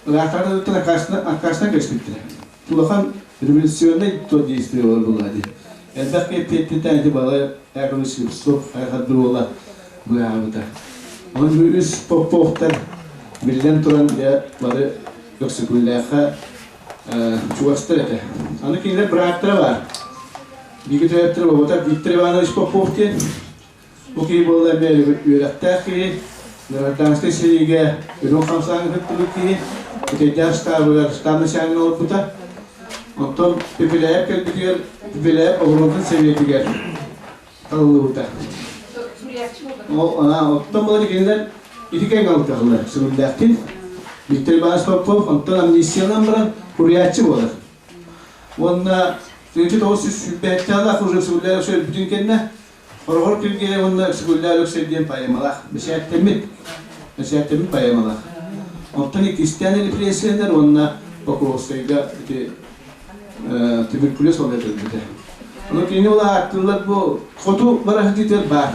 Ыраахтааҕыттан аккаастанан кэбиспиттэрэ. Улахан революционнай то действие буолла дии. Элбэх кэппиэттэтэн ити балай Яковлевич Слепцов хайҕардыр уола быһаабыта. Онон үс Поповтар биллэн туран дьэ бары Өксөкүлээххэ чугастар этэ. Аны кинилэр бырааттара баар. Бииргэ төрөөттөрө буолбатар Виктор Иванович Попов диэн. Бу киһи буолла эмиэ үөрэхтээх киһи, гражданскай сэриигэ үрүҥ хамсааһын кыттыбыт киһи, Бүтэйдээх штабыгар штаб начальнигын олорбута. Онтон Пепеляев кэлбитигэр Пепеляев оборуонатын сэбиэтигэр талыллыбыта. Оттон буолар кинилэр ити кэмҥэ алтыһаллар сүрүннээхтин. Виктор Иванович Попов онтон амнистиялаан баран суруйааччы буолар. Уонна 1927 уже Сүгүллээх өлбүтүн кэннэ Хороҕор Киргиэлэй уонна Сүгүллээх Өлөксөй диэн поэмалаах бэчээттэммит бэчээттэммит поэмалаах. Оттон иккистээн репрессиялар уонна Покровскайга ити туберкулез олорор өлбүтэ. Ону кини ол ааттыылар бу хоту бараһытыытыгар баар.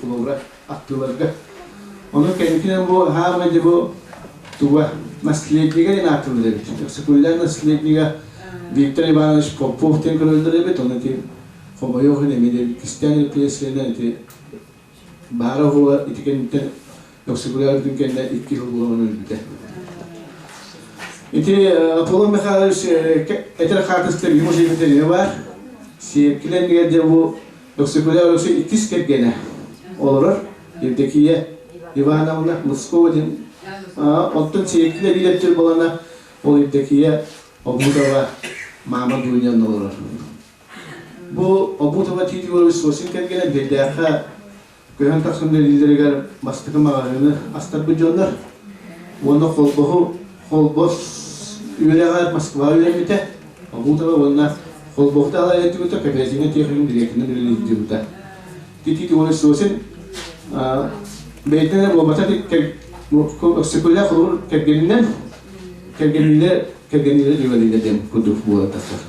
Холобура аттыыларга. Ону кэнникинэн бу хаамай дьэ бу туга наследнига диэн ааттыылар эбит. Өксөкүллээх наследнига Виктор Иванович Попов диэн көрөллөр эбит. Ону ити хомойуох иһин эмиэ кистээн репрессиянан ити баара уһула ити кэнниттэн Өксөкүлээх кэннэ 2 сыл буолан өлбүтэ. Ити Аполлон Михайлович этэр хаартыската ему музейга бар. Сиэркилэ дьэ бу Өксөкүлээх Өлөксөй иккис кэргэнэ олорор. Евдокия Ивановна Лыскова диэн. Оттон сиэркилэ биир буолана ол Евдокия Обутова маама Дуня олорор. Бу Обутова Тит Егорович Сосин кэргэнэ Биэрдээххэ көһөн тахсан үлэлииллэригэр бастакы маҕаһыыны астарбыт дьоннор уонна холбоһу холбос үөрэҕэр Москваҕа үөрэммитэ Обутова уонна холбоһута алайдыбыта кооперативнай техникум директорынан үлэлиирдибитэ. Тит Егорович Сосин бэйэтин эрэ буолбата өксөкүлээх холобур кэргэнинэн кэргэнилэр кэргэнилэр дьүгэлиилэр диэн курдук буола тахсар.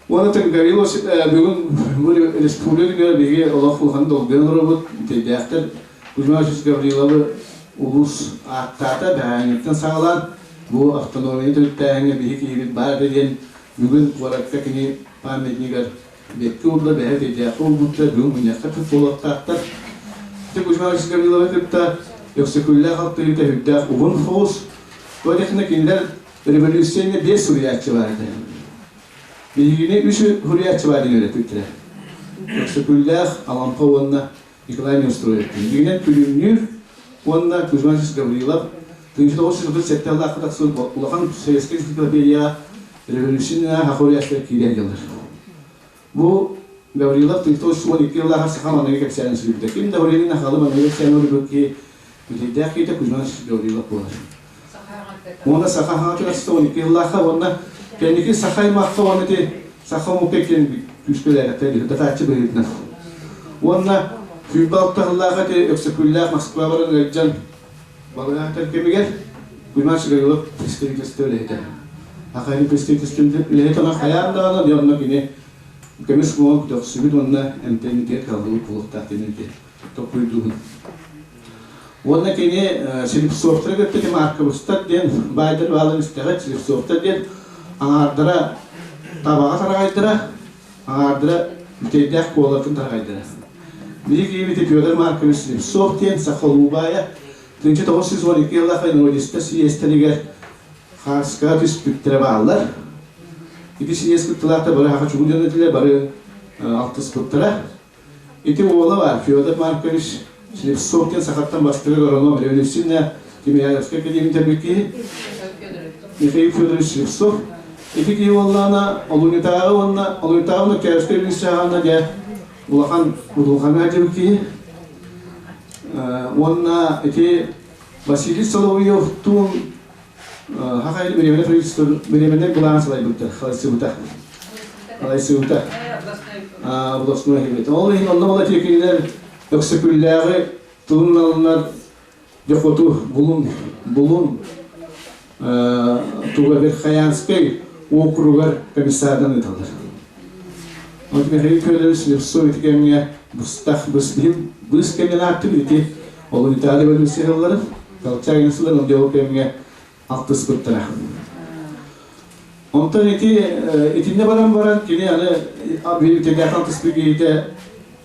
Уонна Гаврил бүгүн бу республика күнүгэр биһиги олох улахан долгуйан олоробут. Тейдээхтэр Кузьма Иванович Гавриловы улуус ааттаата, бэҕэһээҥҥиттэн саҕалаан бу автономияны төрүттээһиҥҥэ биһи киһибит баар этэ диэн бүгүн куоракка кини памятнигар бэккэ уурда, бэһэ тейдээххэ уурбуттар, бүгүн мунньахха буолуохтаахтар. Ити Кузьма Иванович Гавриловы кытта Өксөкүллээх алтыһыыта сүрдээх уһун соҕус. Тоҕо диэххинэ кинилэр революцияны биэс суруйааччы баар этэ. Биһигини үс суруйааччы баар диэн үөрэппиттэрэ. Өксөкүлээх, Алампа уонна Николай Неустроев. Биһигинэн Күлүмнүүр уонна Кузьма Иванович Гаврилов 1937 сыллаахха тахсыбыт улахан советскай энциклопедияҕа революционная хохуруйааччылар киирэн дьаллар. Бу Гаврилов 1912 сыллаахха саха маныгы кэпсээнин суруйбута. Ким да Гаврилин Нахалы маныгы кэпсээнин суруйбут киһи бүтэйдээх киһитэ Кузьма Иванович Гаврилов буолар. Уонна саха хаҥатыгар 12 сыллаахха уонна кэнники саха аймахха уонна ити саха омукка иккиэн күүскэ үлэлээбэттэр датааччы быһыытынан. Уонна 26 сыллаах ити Өксөкүллээх Москва баран ыалдьан балыыһа кэмигэр Кузьма Гаврилов представительство үлэһитэ. Хахайын представительство үлэһитэ онон хайаан даҕаны дьэ онно кини көмүс уҥуох төхсүбүт уонна эмтэммитигэр кыһаллыбыт буолуохтаах диэн толкуйдуубун. Уонна кини Слепцовтары кытта ити Марковичтар диэн баайдар баалын истэҕит Слепцовтар диэн аҥаардара табаҕа тараҕайдара, аҥаардара бүтэйдээх куолатын тараҕайдара. Биһиги киһибит Федор Маркович Слепцов диэн саха улуу баайа 1912 сыллаах инвалидистар сийиэстэригэр хааскаҕа түспүттэрэ бааллар. Ити сийиэс кыттыылаахтар бары саха чугун дьон этилэр, бары алтыспыттара. Ити уола баар Федор Маркович Слепцов диэн сахаттан бастакы агроном революционная Тимирязевскай академия тэрбит киһи Михаил Федорович Слепцов. Ити киһи уоллаана Олунньутааҕы уонна Олунньутааҕы уонна Октябрьскай революцияҕа дьэ улахан будулҕаҥҥа дьыбыт киһи. Уонна ити Василий Соловьевтуун Хахайын бириэмэнэ правительство бириэмэнэй былаан салайбыттар, халайсыбыта. Халайсыбыта. Областной эбит. Ол иһин онно була кинилэр Өксөкүллээҕи тылын алынар дьохоту Булун Булун туга Верхоянскай округар комиссардан ыыталлар. Вот Михаил Федорович Слепцов ити кэмҥэ быстах быс быыс кэмин ааттык ити ол Италия революцияларын. Колчак сылын ол кэмҥэ алтыспыттара. Онтон ити итиннэ баран баран кини аны бииртээх алтыспыт киһитэ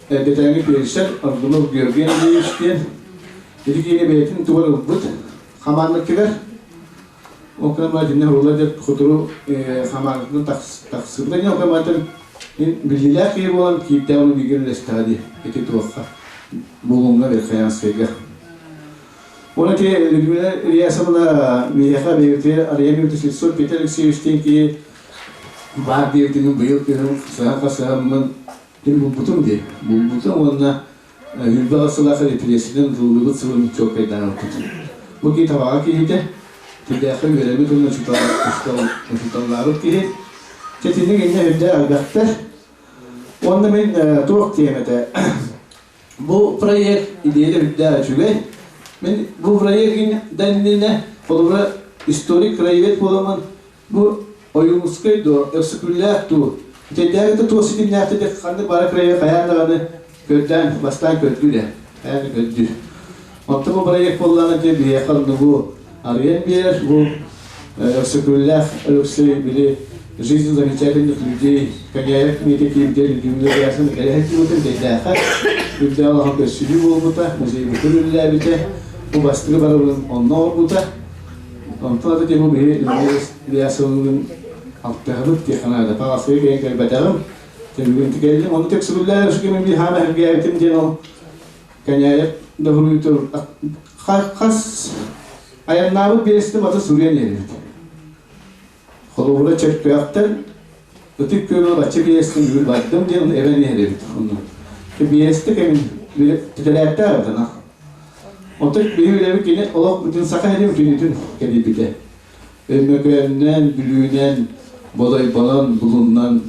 эрдэтээҥи фельдшер Аргунов Георгий Андреевич диэн ити киһини бэйэтин тугар ылбыт хамаандатыгар ол кэмэ итиннэ урула диэн хотуру хамаандатын тахсыбыта диэн ол кэмэ биллиилээх киһи буолан киирдээх ону бииргэ үлэлэстэҕэ дии ити туохха Булуҥҥа Верхоянскайга. Оны ити Людмила Ильясовна миэхэ бэйэтигэр арыйан Слепцов Петр Алексеевич диэн киһи баар диэбитин быйыл күһүн сыһан хасыһаммын мин булбутум дии. Булбутум уонна Үрбэҕэ сылаах репрессиянан ытыллыбыт сылын чуолкайдаабыппыт. Бу киһи табаҕа киһитэ, тилээххэ үөрэммит уонна учууталлаабыт киһи. Чэ итинник иннэ үрдээх элбэхтэр. Уонна мин туох диэм этэ Бу проект идеята үрдээх үчүгэй. Мин бу проект да иннинэ, холобура, историк краевед буоламмын, бу Ойуунускай дуо, Өксөкүлээх дуу, итиннээҕи туох ситимнээхтик ханнык бары краевед хайаан даҕаны көрдөөн, бастаан көрдүүр ээ, хайаан да көрдүүр. Оттон бу проект буоллаҕына дьэ биһиэхэ оннугу арыйан биэрэр, бу Өксөкүлээх Өлөксөй били «Жизнь замечательных людей» Коняев киинэтэ Людмила Ильясовна кэлэ сылдьыбытын дэйдээхэ үрдээх улахан көрсүһүү буолбута, музейбытын үлэлээбитэ, бу бастакы барыбын онно оҥорбута. Онтон ата бу биһи Людмила Ильясовналыын алтыһабыт тиэхэнэ паҕасыга кэлэн кэлбэтэҕим. Бүгүн кэллим, ону тексүгүллээр өскөмүн би хаама эргээбитим диэн ол Коняев да хас айаннаабыт биэстим аты суруйан иһэбит. Холобура Чөркөөхтөн Ытык Күөлү бачча биэстин бүгүн бардым диэн эбэн иһэр эбит. Онно. Биэсти кэмин тэтэлээттээ отана. Онтон биһи үлэбит кини олох бүтүн саха сирин бүтүнүтүн кэлийбитэ. Өймөкөөннөн, Бүлүүнэн, Бодойбонон, Булуннан,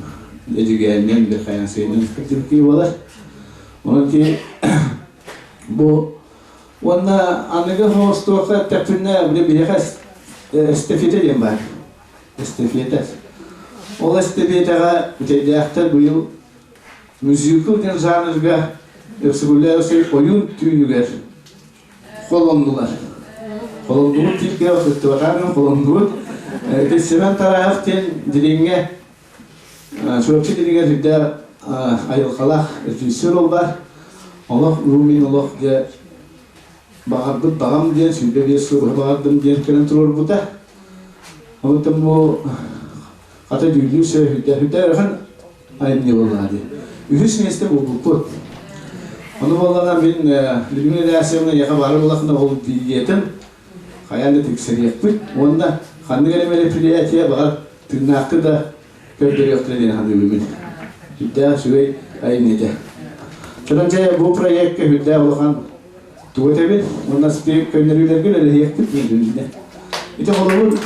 Эдьигээннэн, Верхоянскайынан кырдьыбыт буолар. Онон ки бу уонна аныгы хоостуохха эттэхпинэ били биһиэхэ эстафета диэн баар. Эстафета. Ол эстафетаҕа бүтэйдээхтэр быйыл мюзикл диэн жанрга Өксөкүлээх ойуун түүнүгэр холоннулар. Холоннубут тииргэ кыттыбатаан холоннубут. Ити Семен Тараев диэн дириҥҥэ Чурапчы дириҥэр үрдээх айылҕалаах режиссер ол бар. Олох Румин олох дьэ баҕарбыт баҕам диэн 25 сыл быһа баҕардым диэн кэлэн туруорбута. Онтон бу хата дьүүллүүр сүбэ үрдээх үрдээх айымньы буоллаҕа дии. Үһүс миэстэ булбуппут. Ону буоллаҕына мин Людмила Ильясовна эйиэхэ бары буоллахына ол билиэтин хайаан да тиксэриэхпит уонна ханнык эрэ мероприятие баҕар тыыннаахтыы да көрдөрүөхтэрэ диэн саныыбын. Үрдээх үчүгэй айымньы этэ. Чонон дьэ бу проекка үрдээх улахан тугу этэбин уонна көннөрүүлэргэ үлэлэһиэхпит диэн Ити холобур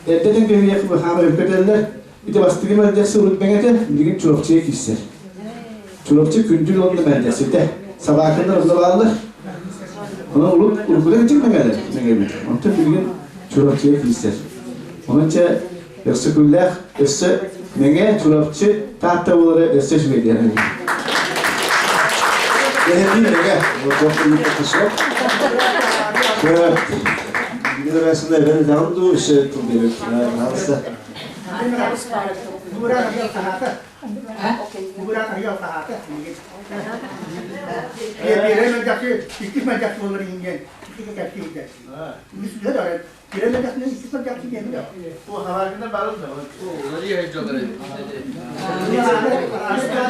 эрдэтэн кэбиһиэх хаама өккөтөллөр Ити бастакы мэлдьэхси урут мэҥэтэ, билигин Чурапчыга киирсэр. Чурапчы күндүл уонна мэлдьэхситэ. Сабаакыннар онно бааллар. Онон урут уруккута кичик мэҥэлэр мэҥэбит. Онтон билигин Чурапчыга киирсэр. Онон чэ өссө күллээх, өссө Мэҥэ, Чурапчы, Таатта буолара өссө үчүгэй диэн. Эһэтии мэҥэ. Билер арасында эбэн этэҕин дуу, өссө тыл биэрэр. Пожалуйста.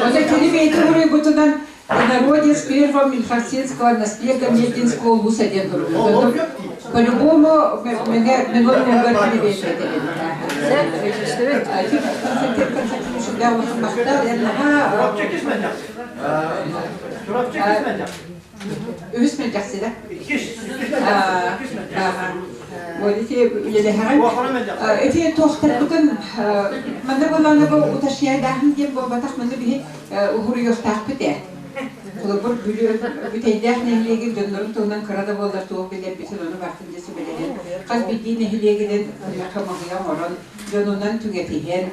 Ота кини бэйэтин уруйбутунан Народец первого Минхарсинского наслега Мединского улуса диэн суруйбут. По-любому мэҥэ мэҥэ уругар кини бэйэтэ Константин Константинович махтал Үһүс мэлдьэхсидэ. Ити үлэлэһэҕин. Ити туохтарбытын манна буоллаҕына бу уташияйдааһын диэн буолбатах манна биһи уһуруйуохтаахпыт ээ. Холобур, Бүтэйдээх нэһилиэгин дьоннорун туһунан кыра да буоллар туох билэрбитин ону барытын дьэ сүбэлэһэн, хас биирдии нэһилиэгинэн хамыыһыйа оҥорон, дьонунан түҥэтиһэн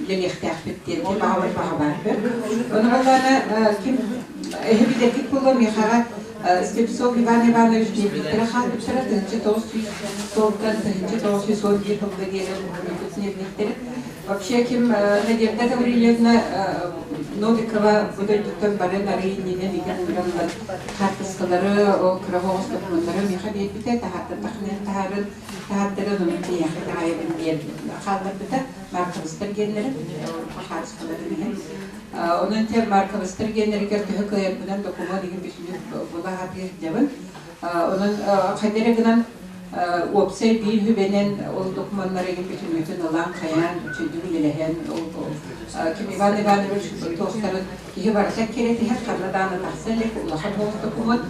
үлэлиэхтээхпит диэн баҕабар баҕа баар. Ону буоллаҕына ким эһи билэргит буолуо миэхэҕэ. Слепцов Иван Иванович дневниктэрэ хаалбыттара 1900 солтан 1911 сылга диэри уһуйбут дневниктэрин. Вообще ким Надежда Гаврильевна Новикова бу дойдуттан бары нары иннинэ миигин ыҥыран ылан хаартыскалары, ол кыра оҕус докумуоннары миэхэ биэрбитэ, таһааттардахына таһааран таһааттаран ону киһиэхэ таайабын диэн хаалларбыта. Марковыстар геннэрин, хаартыскаларын иһин. Онон те Марковыстар геннэригэр төһө кыайарбынан докумуон иһин бүтүнүн була сатыы сылдьабын. Онон хайда эрэ гынан уопсай биир сүбэнэн ол докумуоннары бүтүннүүтүн ылан хайаан үчүгэйдик үлэлэһэн ол ким Иван Иванович туохтарын киһи барыта кирэтиһэр ханна даҕаны тахса илик улахан уол докумуон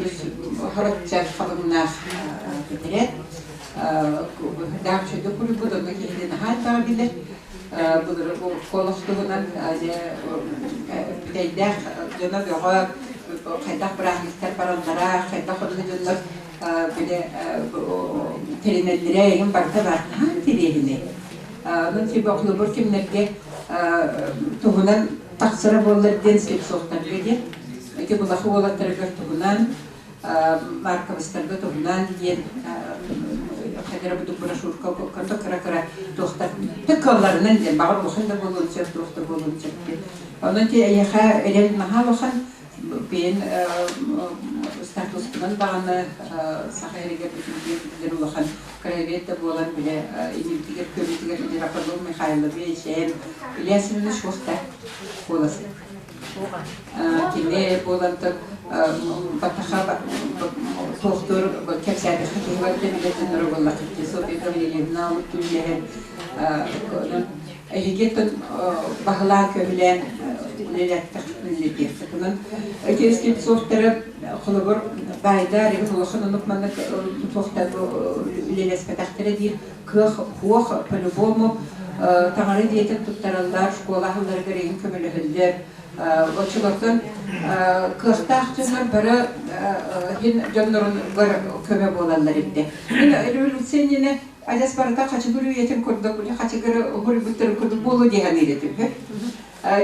үс хорочча халыҥнаах тэтэрээт даах үчүгэйдик куруйбут онно киһини наһаа элбэҕи билэр былыр олох туһунан бүтэйдээх дьоно бөҕө хайдах бырааһынньыктар бараллара хайдах онно дьоннор били тэринэллэрэ эҥин барыта баар наһаа интэриэһинэй. Онон типа холобур кимнэргэ туһунан тахсара буоллар диэн слепцовтарга диэн ити булахы уолаттарыгар туһунан Марковыстарга туһунан диэн хайдара бу брошюрка кыра-кыра туохтар тыккалларынан диэн баҕар улахан да буолуон сөп туох да буолуон сөп диэн. Онон ти эйиэхэ эрэл наһаа улахан бэйэн статуспунан даҕаны саха эригэр бүтүн улахан краевед да буолан билэ иннибитигэр көмүтүгэр Мирополов Михайлович эн Илья Семенович уохта куолас кини буолан баттаха туохтуур кэпсээтэххэ киһи барыта билэтин буоллаххыт Софья Гаврильевна түллэһэн Эһиги баһылаан көһүлээн үлэлэттэхпин Онон ити Слепцовтары холобур баайдар игин улахан онук маннык туохтар үлэлэспэтэхтэрэ диир кыах хуох по-любому таҥара дьиэтин туттараллар школа аһылларыгар игин көмөлөһөллөр оччолортон кыахтаах дьоннор бары хин дьоннорун көмө буолаллар эбитэ. Мин революция иннинэ Адьас барыта хачыгыр үйэтин курдук, били хачыгыр хоруйбуттарын курдук буолуо дии саныыр этим.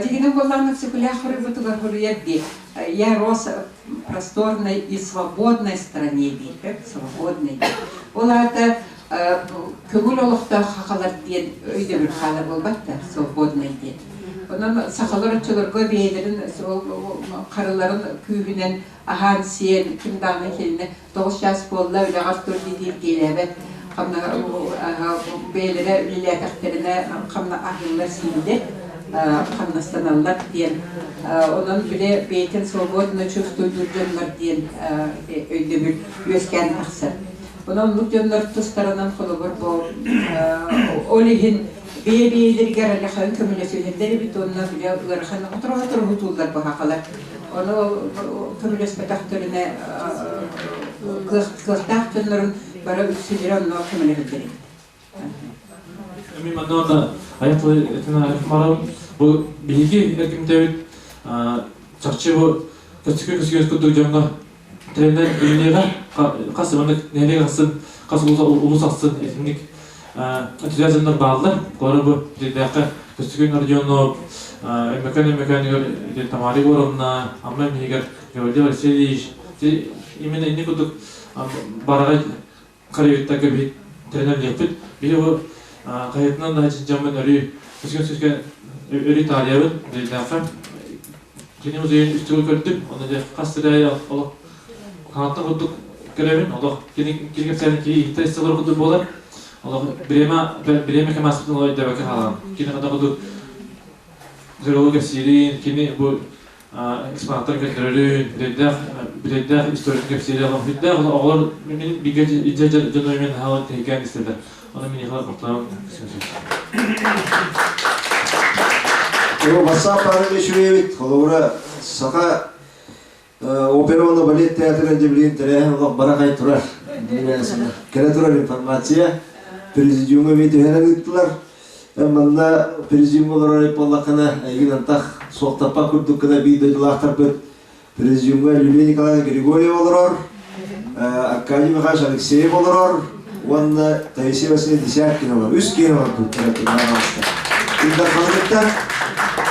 Дьигинэн буоллаҕына Өксөкүлээх хоруйбутугар хоруйар дии. Я рос в просторной и свободной стране диир, свободной. Ол аата көҥүл олохтоох сахалар диэн өйдөбүл хаалар буолбат да, свободный диэн. Онон сахалар оччолорго бэйэлэрин харыларын күүһүнэн аһаан-сиэн, ким даҕаны кэлинэ 9 чаас буолла үлэҕэр тур дии диэлээбэт бэйэлэрэ үлэлээтэхтэринэ хамна аһыыллар сииллэр хамнастаналлар диэн онон бile бэйэтин свободно чувствуйдуур дьоннор диэн өйдөбүл үөскээн тахсар онон оннук дьоннор тустарынан холобур бу ол иһин бэйэ-бэйэлэригэр аллахайын көмөлөсүһэллэр эбит уонна бile ыарахан отуруһа-отуруһутууллар быһахалар ону көмөлөспөтөхтөрүнэ кыахтаах дьоннорун бары үксүлэрэ онно көмөлөһөллөр эбит. Эми манна аятлы этин бу биһиги эргимтэбит чахчы бу көстүкү көсүгөс курдук дьоҥҥо тренер билиниэҕэ хас маннык нэһилиэк ахсын хас улус ахсын итинник энтузиазмнар бааллар олору бу дьиҥнээххэ Көстөкүүн Родионов Өймөкөөн Өймөкөөнүгэр Тамара Егоровна Амма Эмиһигэр Гаврил Васильевич именно инник курдук бараҕай карьериттарга биһи тренер диэхпит биһи бу хаһыатынан да дьаммын өрүү көскөн сүскэ өрүү таарыйабын дьиҥнээххэ Кини музейын үс төгүл көрдүм. Онно дьэ хас сирэй олох хаҥаттан курдук көрөбүн. Олох кини кини кэпсээнин киһи иһиттэр истэлэр курдук буолар. Олох бириэмэ бириэмэ кэм ааспытын олох өйдөөбөккө хаалаҕын. Кини хата курдук зеролу кэпсиирин, кини бу экспонаттарын көрдөрөрүн, бүтэйдээх бүтэйдээх историятын кэпсиирин олох бүтэйдээх оҕолор мин бигэ илдьэ дьону мен хаалан тэһикээн истэллэр. Оны мин ихала махтанабын. Вассап Павлович үчүгэйбит. Холобура, саха опера уонна балет театрын дьэбилиин тэрээһин олох барахай турар. Кэлэ турар информация. Президиумҥа эмиэ түһэрэн ыыттылар. Манна президиумҥа олорор буоллаххына, эйигин антах суохтаппат курдук гына биир дойдулаахтарбыт Президиумҥа Юлия Николаевна Григорьева олорор, Аркадий Михайлович Алексеев олорор уонна Таисия Васильевна Десяткина олорор. Үс киһи олордубуттар. Ил Дарханы кытта.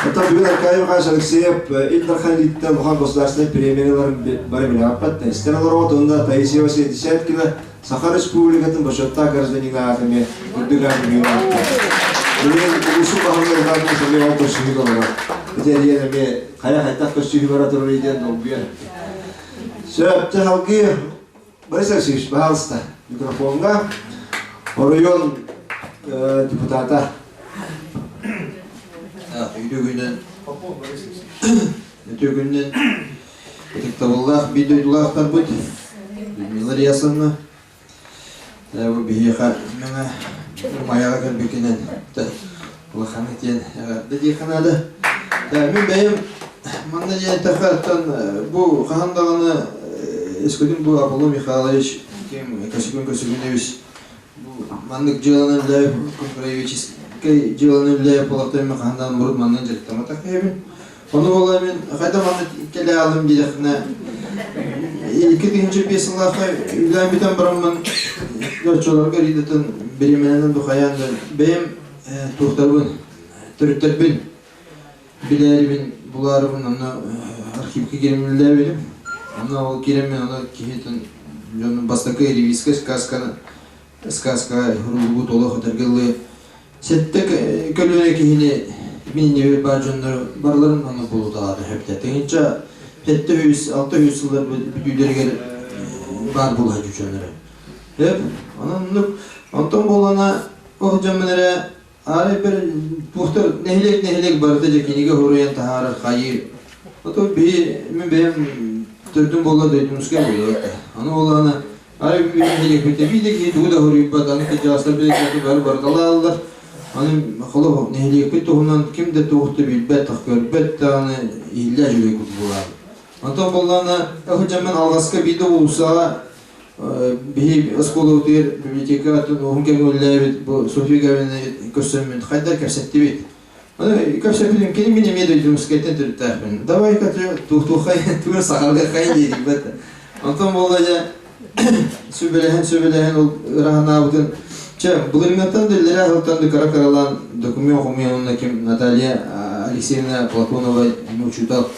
Оттон бүгүн Аркадий Михайлович Алексеев Ил Дархан илииттэн улахан государственнай премияларын бары билэҕиппэт истэн олоробут уонна Таисия Васильевна Десяткина Саха Республикатын бочуоттаах гражданина аата эмиэ үрдүк аатын бүгүн аатта. Бүгүн улуусу баһылыга Иван эмиэ ол көрсүһүүгэ олорор. Ити эриэн эмиэ хайа хайдах көрсүһүү бара турар диэн долгуйар. Сөп, салгыы Борис Алексеевич, пожалуйста, микрофоҥҥа оройуон депутата. Үтүгүнэн үтүгүнэн ытыктабыллаах биир дойдулаахтарбыт Людмила Рясовна бу биһиэхэ мэҥэ Майаҕа кэлбиккинэн улахан диэн эҕэрдэ диэххэ наада. Мин бэйэм манна диэн эттэххэ оттон бу хаһан даҕаны өскөтүн бу Аполлон Михайлович ким Көсүгүн Көсүгүнэбис бу маннык дьыаланы үлэлээбит краеведческай дьыаланы үлэлээбит буоллахтар мен хаһан даҕаны урут маннык дьарыктамматах киһибин. Ону буолла мин хайда маннык кэлэ аалым диэтэххинэ 2005 сыллаахха үлээн бүтэн бараммын оччолорго ридатын бириэмэнэн духайаан да бэйэм туохтарбын төрүттэрбин билээрибин булаарыбын онно архивка киирэммин онно ол киирэммин ону киһитин дьонун бастакы ревизскай сказканы сказка уруллубут олох этэргэ дылы сэттэ көлүөнэ киһини мин иннибэр баар дьоннору барыларын онно булуталаата сөптө. Тыһыынча 700, 600 сыллар бүтүүлэригэр баар буолуһа дьоннору. Сөп. Онон онтон буолана ол дьоммун эрэ аары бір туохтар нэһилиэк нэһилиэк барыта дьэ кинигэ хоруйан таһаарар хайыы. Ото биһи мин бэйэм төрдүм буолла дойдумускай буолла. Аны буоллаҕына Арай нэһилиэкпитэ биир да киһи тугу да хоруйбат, аны кырдьаҕастар билэргэ бары барыталааллар. Аны холобур, нэһилиэкпит туһунан ким да туох да билбэт, көрбөт даҕаны иһиллээ дьүлэй курдук буолаабыт. Онтон буоллаҕына, сылдьаммын алҕаска биирдэ уулуссаҕа биһи оскуолабытыгар библиотека атын уһун кэмҥэ үлэлээбит бу Софья Гавриловна көрсөммүн хайдах кэпсэттибит. Аны кэпсэппитим кини мин эмиэ дойдумскайтан төрүттээхпин. Давай-ка туоххай тугу сахалыаххай диэтик Онтон буолла дьэ сүбэлэһэн сүбэлэһэн ол ыраһанаабытын чэ былырыҥҥаттан да иллэрээ сылтан да кыра кыралаан документ хомуйан уонна ким Наталья Алексеевна Платонова учуутал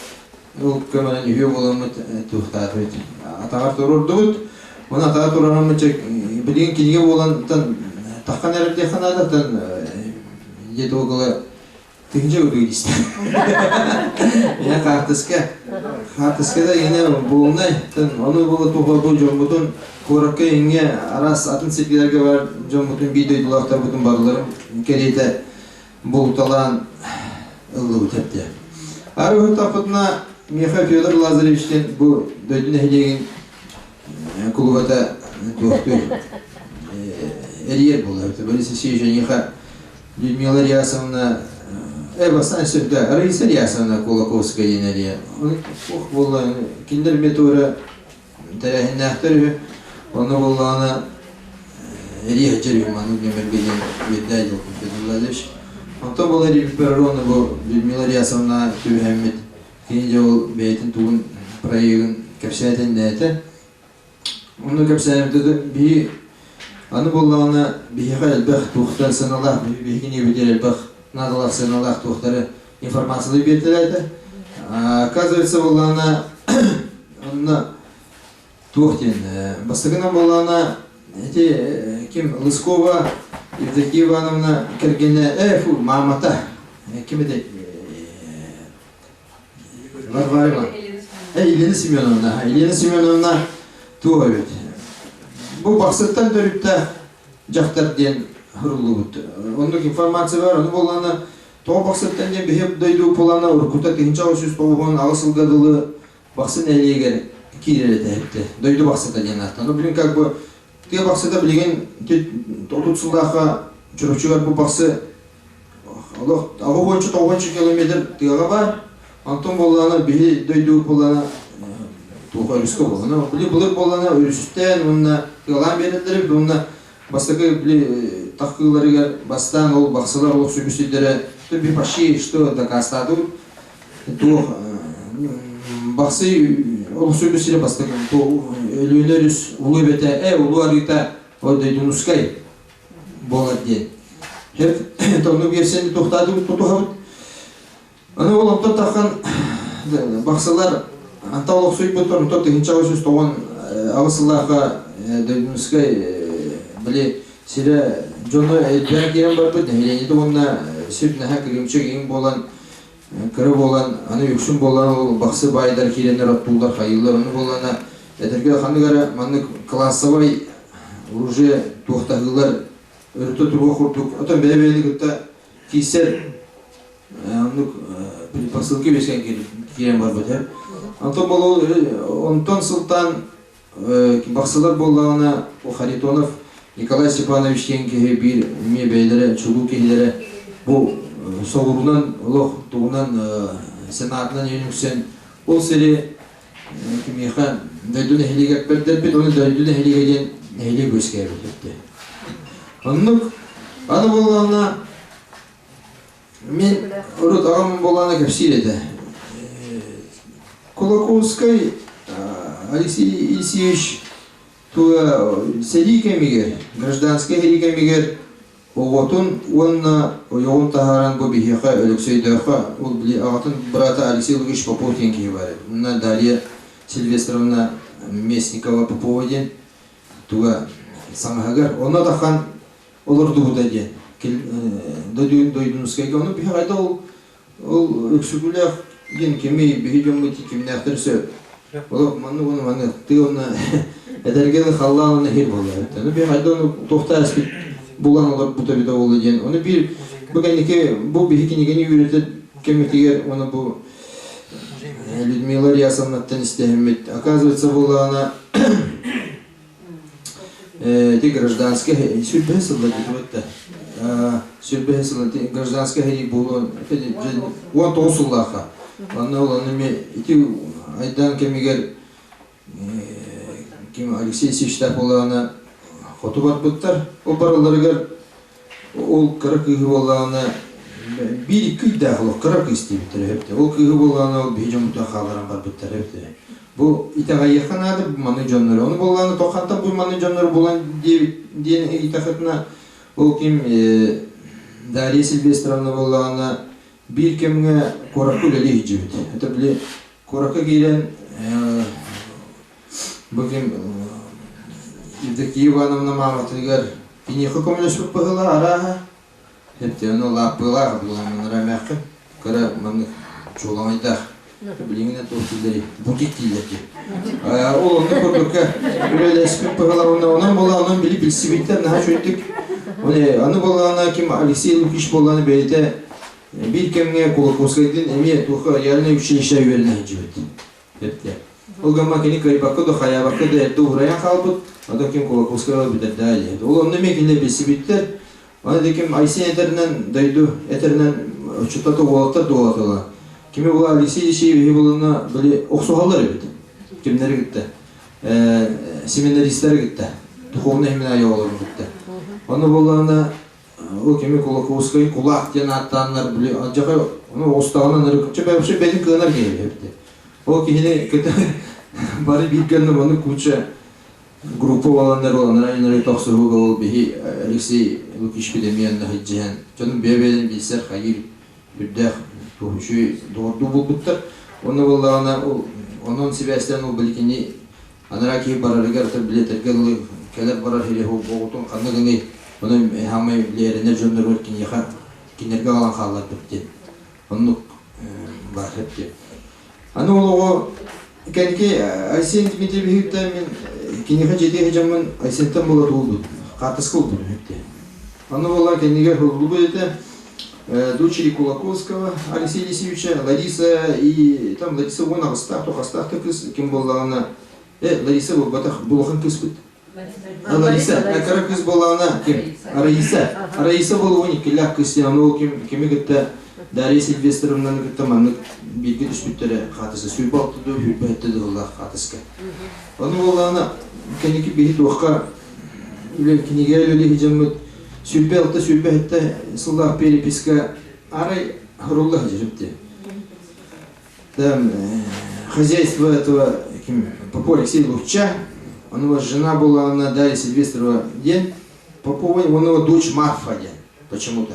ол көмөнөн үһүө буоламмыт туохтаатыбыт атаҕар туруордубут оны атаҕар турараммыт чэ билигин кинигэ буолан таххан эрэр диэххэ наада тан дьэ тугула тыһыынча курдук илистэ. Ийэ хаартыска. Хаартыскада ийэне буолунай. Ону буола туха бу дьоммутун куоракка иҥҥэ араас атын сиргэлэргэ бар дьоммутун биир дойдулаахтарбытын барыларын кэриэтэ булталаан ыллыбыт эптэ. Ары уһуктаппытына миэхэ Федор Лазаревичтен бу дойду нэһилиэгин кулубата туохтуур эрийэр буолар. Борис Алексеевич эйиэхэ Людмила Рясовна бастаан сөптөөх Раиса Рясовна Кулаковская диэн эрийэ. Ох буолла кинилэр эмиэ туора тэрээһиннээхтэр үһү. Онно буоллаҕына эрийэ сылдьар үһү маннык нүөмэргэ диэн биэрдээ дьыл Федор Владимирович. Онтон буолла эрийбиппэр уонна бу Людмила Рясовна түбэһэммит кини дьэ ол бэйэтин тугун проегын кэпсээтин Онно кэпсээбитэ биһи аны буоллаҕына биһиэхэ элбэх туохтар сыаналаах биһигини эбитэр элбэх наадалаах сыаналаах туохтары информациялары биэртэлээтэ. Оказывается буоллаҕына онно туох диэн бастакынан буоллаҕына ити ким Лыскова Евдокия Ивановна кэргэнэ э фу маамата ким этэй Варвара Ивановна. Елена Семеновна. Елена Семеновна туох эбит? Бу Бахсыттан төрүттээх дьахтар диэн суруллубут. Оннук информация бар. Ону буоллаҕына тоҕо Бахсыттан диэн биһи дойду пулана уруккута 1998 сылга дылы Бахсы нэһилиэгэр киирэр этэ эбитэ. Дойду Бахсыта диэн ааттан. Ну, блин, как бы тыа Бахсыта билигин 30 сыллаахха Чурапчыгар бу Бахсы Олох аҕыс уонча километр тыаҕа баар. Онтон буоллаҕына биһи дойду буоллаҕына туох өрүскэ буоллаҕына били былыр буоллаҕына өрүстээн уонна тыалаан биэрэллэр эбит уонна бастакы били таххыыларыгар бастаан ол бахсылар олох сүбүсүйдэрэ би почти что дакаастаатыбыт туох бахсы олох сүбүсүрэ бастакы Өлүөнэ өрүс улуу эбэтэ э улуу арыыта ол дойдунускай буолар диэн. Тонну биэрсэн тохтаатыбыт тутуһабыт. Аны ол онтон таххан бахсылар анта олохсуйбут онтон 1898 сыллаахха Дойдунскай били сирэ дьону элбээн киирэн барбыт нэһилиэнньэтэ уонна сир наһаа кырыымчык иҥ буолан кыра буолан аны үксүн буолан ол бахсы баайдар киирэннэр оттууллар хайыыллар ону буоллаҕына этэргэ ханнык эрэ маннык классовай оружие туохтаһыылар өрүтэ туруох курдук отон бэйэ-бэйэни кытта киирсэр оннук предпосылки үөскээн киирэн барбыт онтон болол онтон сылтаан бахсылар буоллаҕына Харитонов Николай Степанович диэн киһи биир эмиэ бэйэлэрэ чулуу киһилэрэ бу соҕуруунан олох тугунан сенатынан үҥсэн ол сири кимиэхэ дойду нэһилиэгэр бэрдэрбит уонна дойду нэһилиэгэ диэн нэһилиэк үөскээбит оннук аны буоллаҕына Мин урут аҕам буолаана кэпсиир этэ. Кулаковскай Алексей Елисеевич туга сэрии кэмигэр, гражданскай сэрии кэмигэр оҕотун уонна ойоҕун таһааран бу биһиэхэ Өлөксөйдөөххө ол били аҕатын быраата Алексей Лукич Попов диэн киһи баар эбит. Уонна Дарья Сильвестровна Местникова Попова диэн туга саҥаһыгар. Онно тахан олордубута диэн Дойдунускайга ону биһи хайда ол ол Өксөкүлээх диэн кими биһи дьоммут кимнээхтэр сөп ол маннык уонна маннык тыы уонна эдэргэ халлаан уонна хир буолла эбит биһи хайда ону туохтаа эспит булан олорбута эбитэ буолла диэн ону биир бу кэнники бу биһи кинигэни үөрэтэр кэмитигэр уонна бу Людмила Рясовнаттан истэһиммит оказывается буоллаҕына Ити гражданскай сүрбэһэ сылла диэбит да сүрбэһэ сылла гражданскай сэрии буолуон 19 сыллаахха онно ол аны эмиэ ити айдаан кэмигэр ким Алексей Сивчтаах буоллаҕына хоту барбыттар ол баралларыгар ол кыра кыыһы буоллаҕына биир-икки ыйдаах олох кыра кыыс диэбиттэрэ эбитэ. Ол кыыһы буоллаҕына ол биһи дьоммутун хаалларан барбыттара эбитэ. Бу итэҕэйиэххэ наада бу маннык дьоннору. Ону буоллаҕына тоххантан бу маннык дьоннору булан диэбит диэн ыйытахытына ол ким Дарья Сильвестровна буоллаҕына биир кэмҥэ куоракка үлэлии сылдьыбыт. Это били куоракка киирэн Бу ким Евдокия Ивановна мааматыгар киниэхэ көмөлөспүт быһыылаах арааһа. Эптиэн лааппыылаах буолан эмээххин кыра маннык чуулаҥайдаах билиҥҥинэн туох дииллэрий бутик дииллэр дии. Ол оннук курдукка үлэлэспит быһыылаах уонна онон буолла онон били билсибиттэр наһаа үчүгэйдик. Аны буоллаҕына ким Алексей Лукич буоллаҕына бэйэтэ биир кэмҥэ Кулаковскайдыын эмиэ туохха реальнай училище үөрэнэ сылдьыбыт. Эптэ. Ол гамма кини кыайбакка да хайаабакка да эрдэ уурайан хаалбыт, ото ким Кулаковскайга бүтэрдээ диэт. Ол онно эмиэ кинилэр билсибиттэр. Аны да ким Айсен этэринэн, дойду этэринэн оччотото уолаттар дуолатыла. Кими була Алексей Елисеевиһи булуна били охсуһаллар эбит. Кимнэри кытта? Семинаристары кытта. Духовный семинария оҕолорун кытта. Ону буоллаҕына Ол кими Кулаковскай кулаак диэн ааттааннар били алдьархай ону оҕустаҕына ынырык вообще бэйэтин кыанар киһи эбит. Ол киһини кытта бары биир гынным ону куча группа буоланнар ол анараа ынырык тохсуһууга ол биһи Алексей Лукичпит эмиэ онно сылдьыһан дьонум бэйэ-бэйэлэрин билсэр хайыыр үрдээх туох үчүгэй доҕордуу буолбуттар. Онно буоллаҕына ол онон сибээстээн ол били кини Анараа киһи барарыгар билиэтэргэ дылы кэлэр-барар сири оҕотун ханна гыный, ону хаамай билиэринэр дьонноругар киниэхэ кинилэргэ аҕалан хаалларбыт диэн. Оннук баар диэн. Аны ол оҕо кэнники Айсен Дмитриевиһиттэн мин киниэхэ дьиэтигэр сылдьаммын Айсентан буола туолбут, хаартыска ылбытым диэн. Аны буолла кэннигэр хуллубут этэ дочери Кулаковского Алексея Елисеевича, Лариса и там Лариса 18-таах, 9-таах да кыыс ким буоллаҕына Лариса буолбатах, улахан кыыспыт. Лариса, кыра кыыс буоллаҕына ким? Раиса. Раиса буолуон иккилээх кыыс диэн, ол ким кими кытта Дарья Сильвестровнаны кытта маннык бииргэ түспүттэрэ хаатыска 26 дуу, 27 дыллаах хаатыска. Ону буоллаҕына кэнники биһи туохха үлэ кинигэ үлэлии сылдьаммыт 26-27 сыллаах переписка арай хорулла сылдьар дии. Там хозяйство этого ким Попов Алексей Лукча, он его жена была, она Дарья Сильвестрова диэн, Попова, он его дочь Марфа диэн почему-то.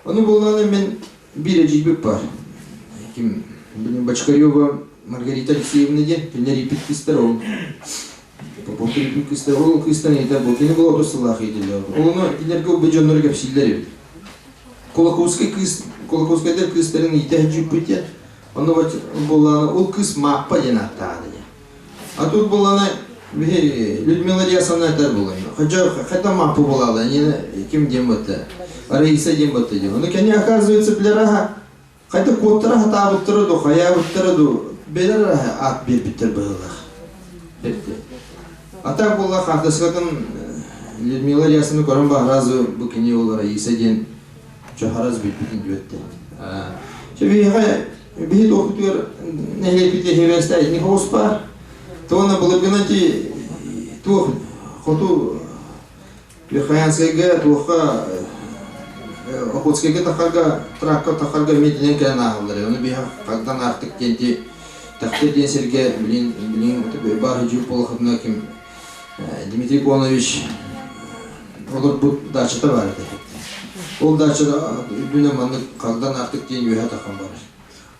Ону буоллаҕына мин биир эдьиийбит бар. ким Бочкарева Маргарита Алексеевна диэн кинилэр ииппит кыыстар ол Попов ииппит кыыстар ол кыыстан ыйытар бу кини был 30 сыллаах иитиллэр ол ону кинилэргэ убай дьоннору кэпсииллэр эбит Кулаковскай кыыс Кулаковскайдар кыыстарын иитэ сылдьыппыт диэн онно буоллаҕына ол кыыс Мааппа диэн ааттааҕа диэн А тут буоллаҕына биһи Людмила Диасовна этэр буолан хотя хотя Мааппа буолаала ким диэн бытта Раиса диэн бытта диэн ону кини оказывается билэр аха Хайда куоттара сатаабыттара ду, хайаабыттара ду, бэлэр аат биэрбиттэр быһыылаах. Эрдэ. А так буолла хаартыскатын Людмила Ильясовна көрөн баһаразы бу кини ол Раиса диэн чохараз билбитин диэттэ. Чэ биһиэхэ биһи туохпутугар нэһилиэкпит хебэстэ итини хоҕус баар. Туона былыргынан ти туох хоту Верхоянскайга туохха Охотскайга тахарга тракка тахарга эмиэ кэлэн ааһаллар. Ону биһа хагдан аартык диэн ти Тахтыр диэн сиргэ билин билин бар жук болохотуна ким Дмитрий Конович олорбут дачата бар этэ. Ол дачада үрдүнэн маннык хагдан аартык диэн үөһэ тахан барар.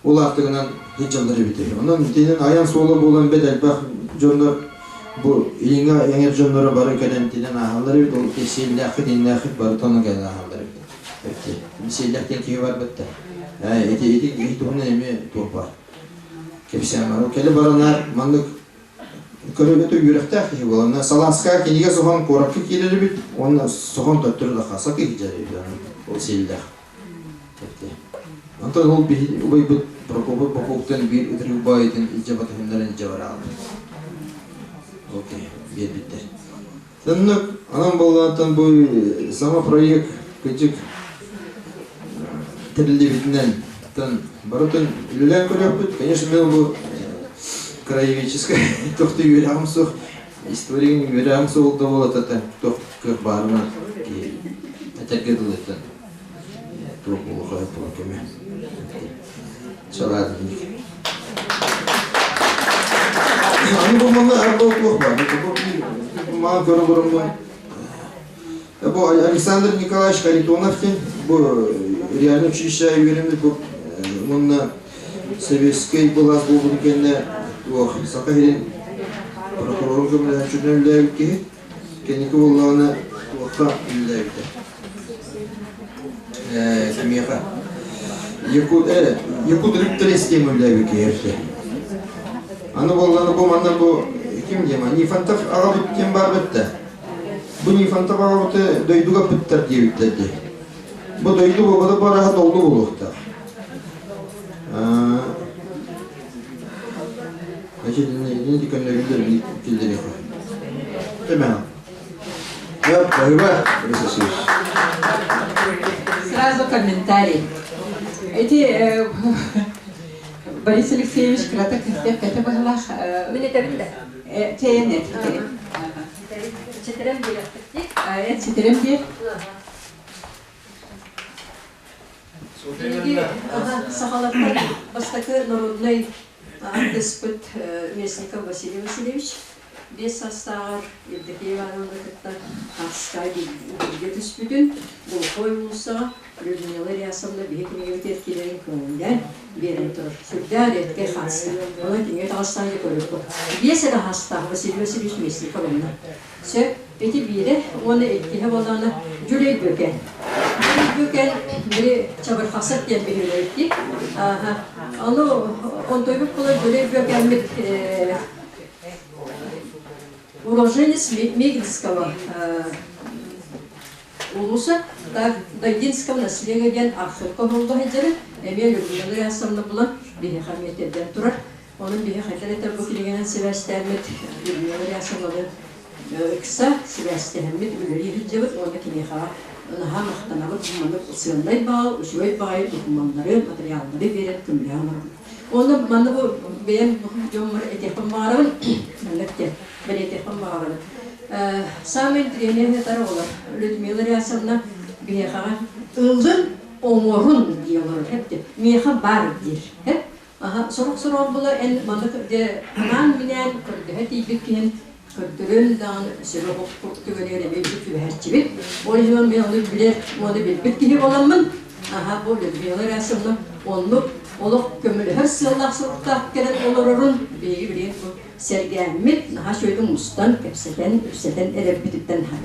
Ол аартыгынан сылдьаллар эбит. Онон итинэн айан суола буолан бэт элбэх дьоннор бу илиҥҥэ эҥэр дьонноро бары кэлэн итинэн ааһаллар эбит. Ол сиэллээххит, иннээххит барыта онон кэлэн ааһаллар эбит. Сиэллээх диэн киһи барбыт да. Ити ити киһи туһунан эмиэ туох баар. Кэпсээн бар. Ол кэлэ баранаар маннык көрөгөтө үөрэхтээх киһи буолан Салааска кинигэ соһон куоракка киирэр эбит уонна соһон төттөрү да хаса киһи эбит ол сиэллээх. Онтон ол биһи убайбыт Прокопий Поповтан биир ытырык баайытын илдьэ батыһыннаран илдьэ бараалбыт. Окей, биэрбиттэр. Тыннык, анан боллаантан бу саҥа проект кыдьык тэриллибитинэн тан барытын үлэлээн көрүөхпүт. Конечно, мен бу краеведческай тохту үөрэҕим суох, история үөрэҕим суох да буолатата туох кыах баарынан этэргэ дылыттан туох буолуохха буолан көмө Салаатынник. Аны бу манна арба туох бар. Бу маа көрө көрөммүн. Бу Александр Николаевич Харитонов диэн бу реальный училище үөрэммит бу уонна советскай былаас буолбутун кэннэ туох Саха сирин прокурорун көмөлөһөөччүнэн үлэлээбит киһи. Кэнники буоллаҕына туохха үлэлээбитэ. Кимиэхэ? Якут, Якут рыбтрестиэм үлэлээбит киһи Аны буоллаҕына бу манна бу ким диэм, Нифонтов аҕабыт диэн баар да. Бу Нифонтов аҕабыты дойдуга пыттар диэбиттэр дии. Бу дойду буолбата бараһа доллу буолуохтаах. Значит, ини көннөрүллэр киллэриэхэ. Эмэ. Спасибо, Борис Васильевич. Сразу комментарий. Эти Борис Алексеевич кырата кыстык кете быһылах. Мин этэбин да. Чэйэн эт. Ситэрэн биэрэхпит. Ситэрэн биэр. Биһиги сахалартан бастакы народнай артыспыт Местников Василий Васильевич 5 састааҕар Евдокия Ивановна кытта Хаарскай бииргэ түспүтүн Глухой уулуссаҕа Людмила Рясовна биһи кинигэбит эркиилэрин көҥүллээн биэрэн турар. Сүрдээх редкэй хааска. Онон кинигэ таҕыстаан дьэ көрүөххүт. 5 эрэ хаастаах Василий Васильевич Местников онно. Сөп, ити биирэ уонна иккиһэ буоллаҕына Дьүлэй Бүкэн. Дьүлэй Бүкэн били чабырҕахсыт диэн биһилэбит Ааха. Ону онтуйбут була Дьүлэй Бүкэммит уроженец Мегинского улуса так Дайдинского наследия диэн архивка оһолло сылдьарын эмиэ Людмила Ясовна булан биһиэхэ эмиэ тирдэн турар. Онон биһи хайдах этэр бу кинигэнэн сибээстээммит Людмила Рясовналыын ыкса сибээстэһэммит үлэлии сылдьабыт уонна киниэхэҕэ наһаа махтанабыт маннык сыаннай баал, үчүгэй баҕайы докумуоннары, материаллары биэрэн көмөлөһөн олоробут. Уонна манна бу бэйэм дьоммор этиэхпин баҕарабын, маннык диэн бэлиэтиэхпин баҕарабын. Самый интириэһинэй этэр оҕолор Людмила Рясовна биһиэхэҕэ ылын оҥорун дии олорор хэп миэхэ бар диир хэп Аһа, сорох-сороҕор була эн маннык дьэ анаан-минээн көрдөһө тиийбит киһин көрдөрөн даҕаны сөбө охпут түгэнигэр эмиэ биир түбэһээччибит. Ол иһин мин ону билэр, ону билбит киһи буоламмын, аһа, бу Людмила Герасимовна оннук олох көмөлөһөр сыаллаах соруктаах кэлэн олорорун биһиги билигин бу сэргээммит, наһаа үчүгэйдик мустан, кэпсэтэн, үпсэтэн эрэрбититтэн наһаа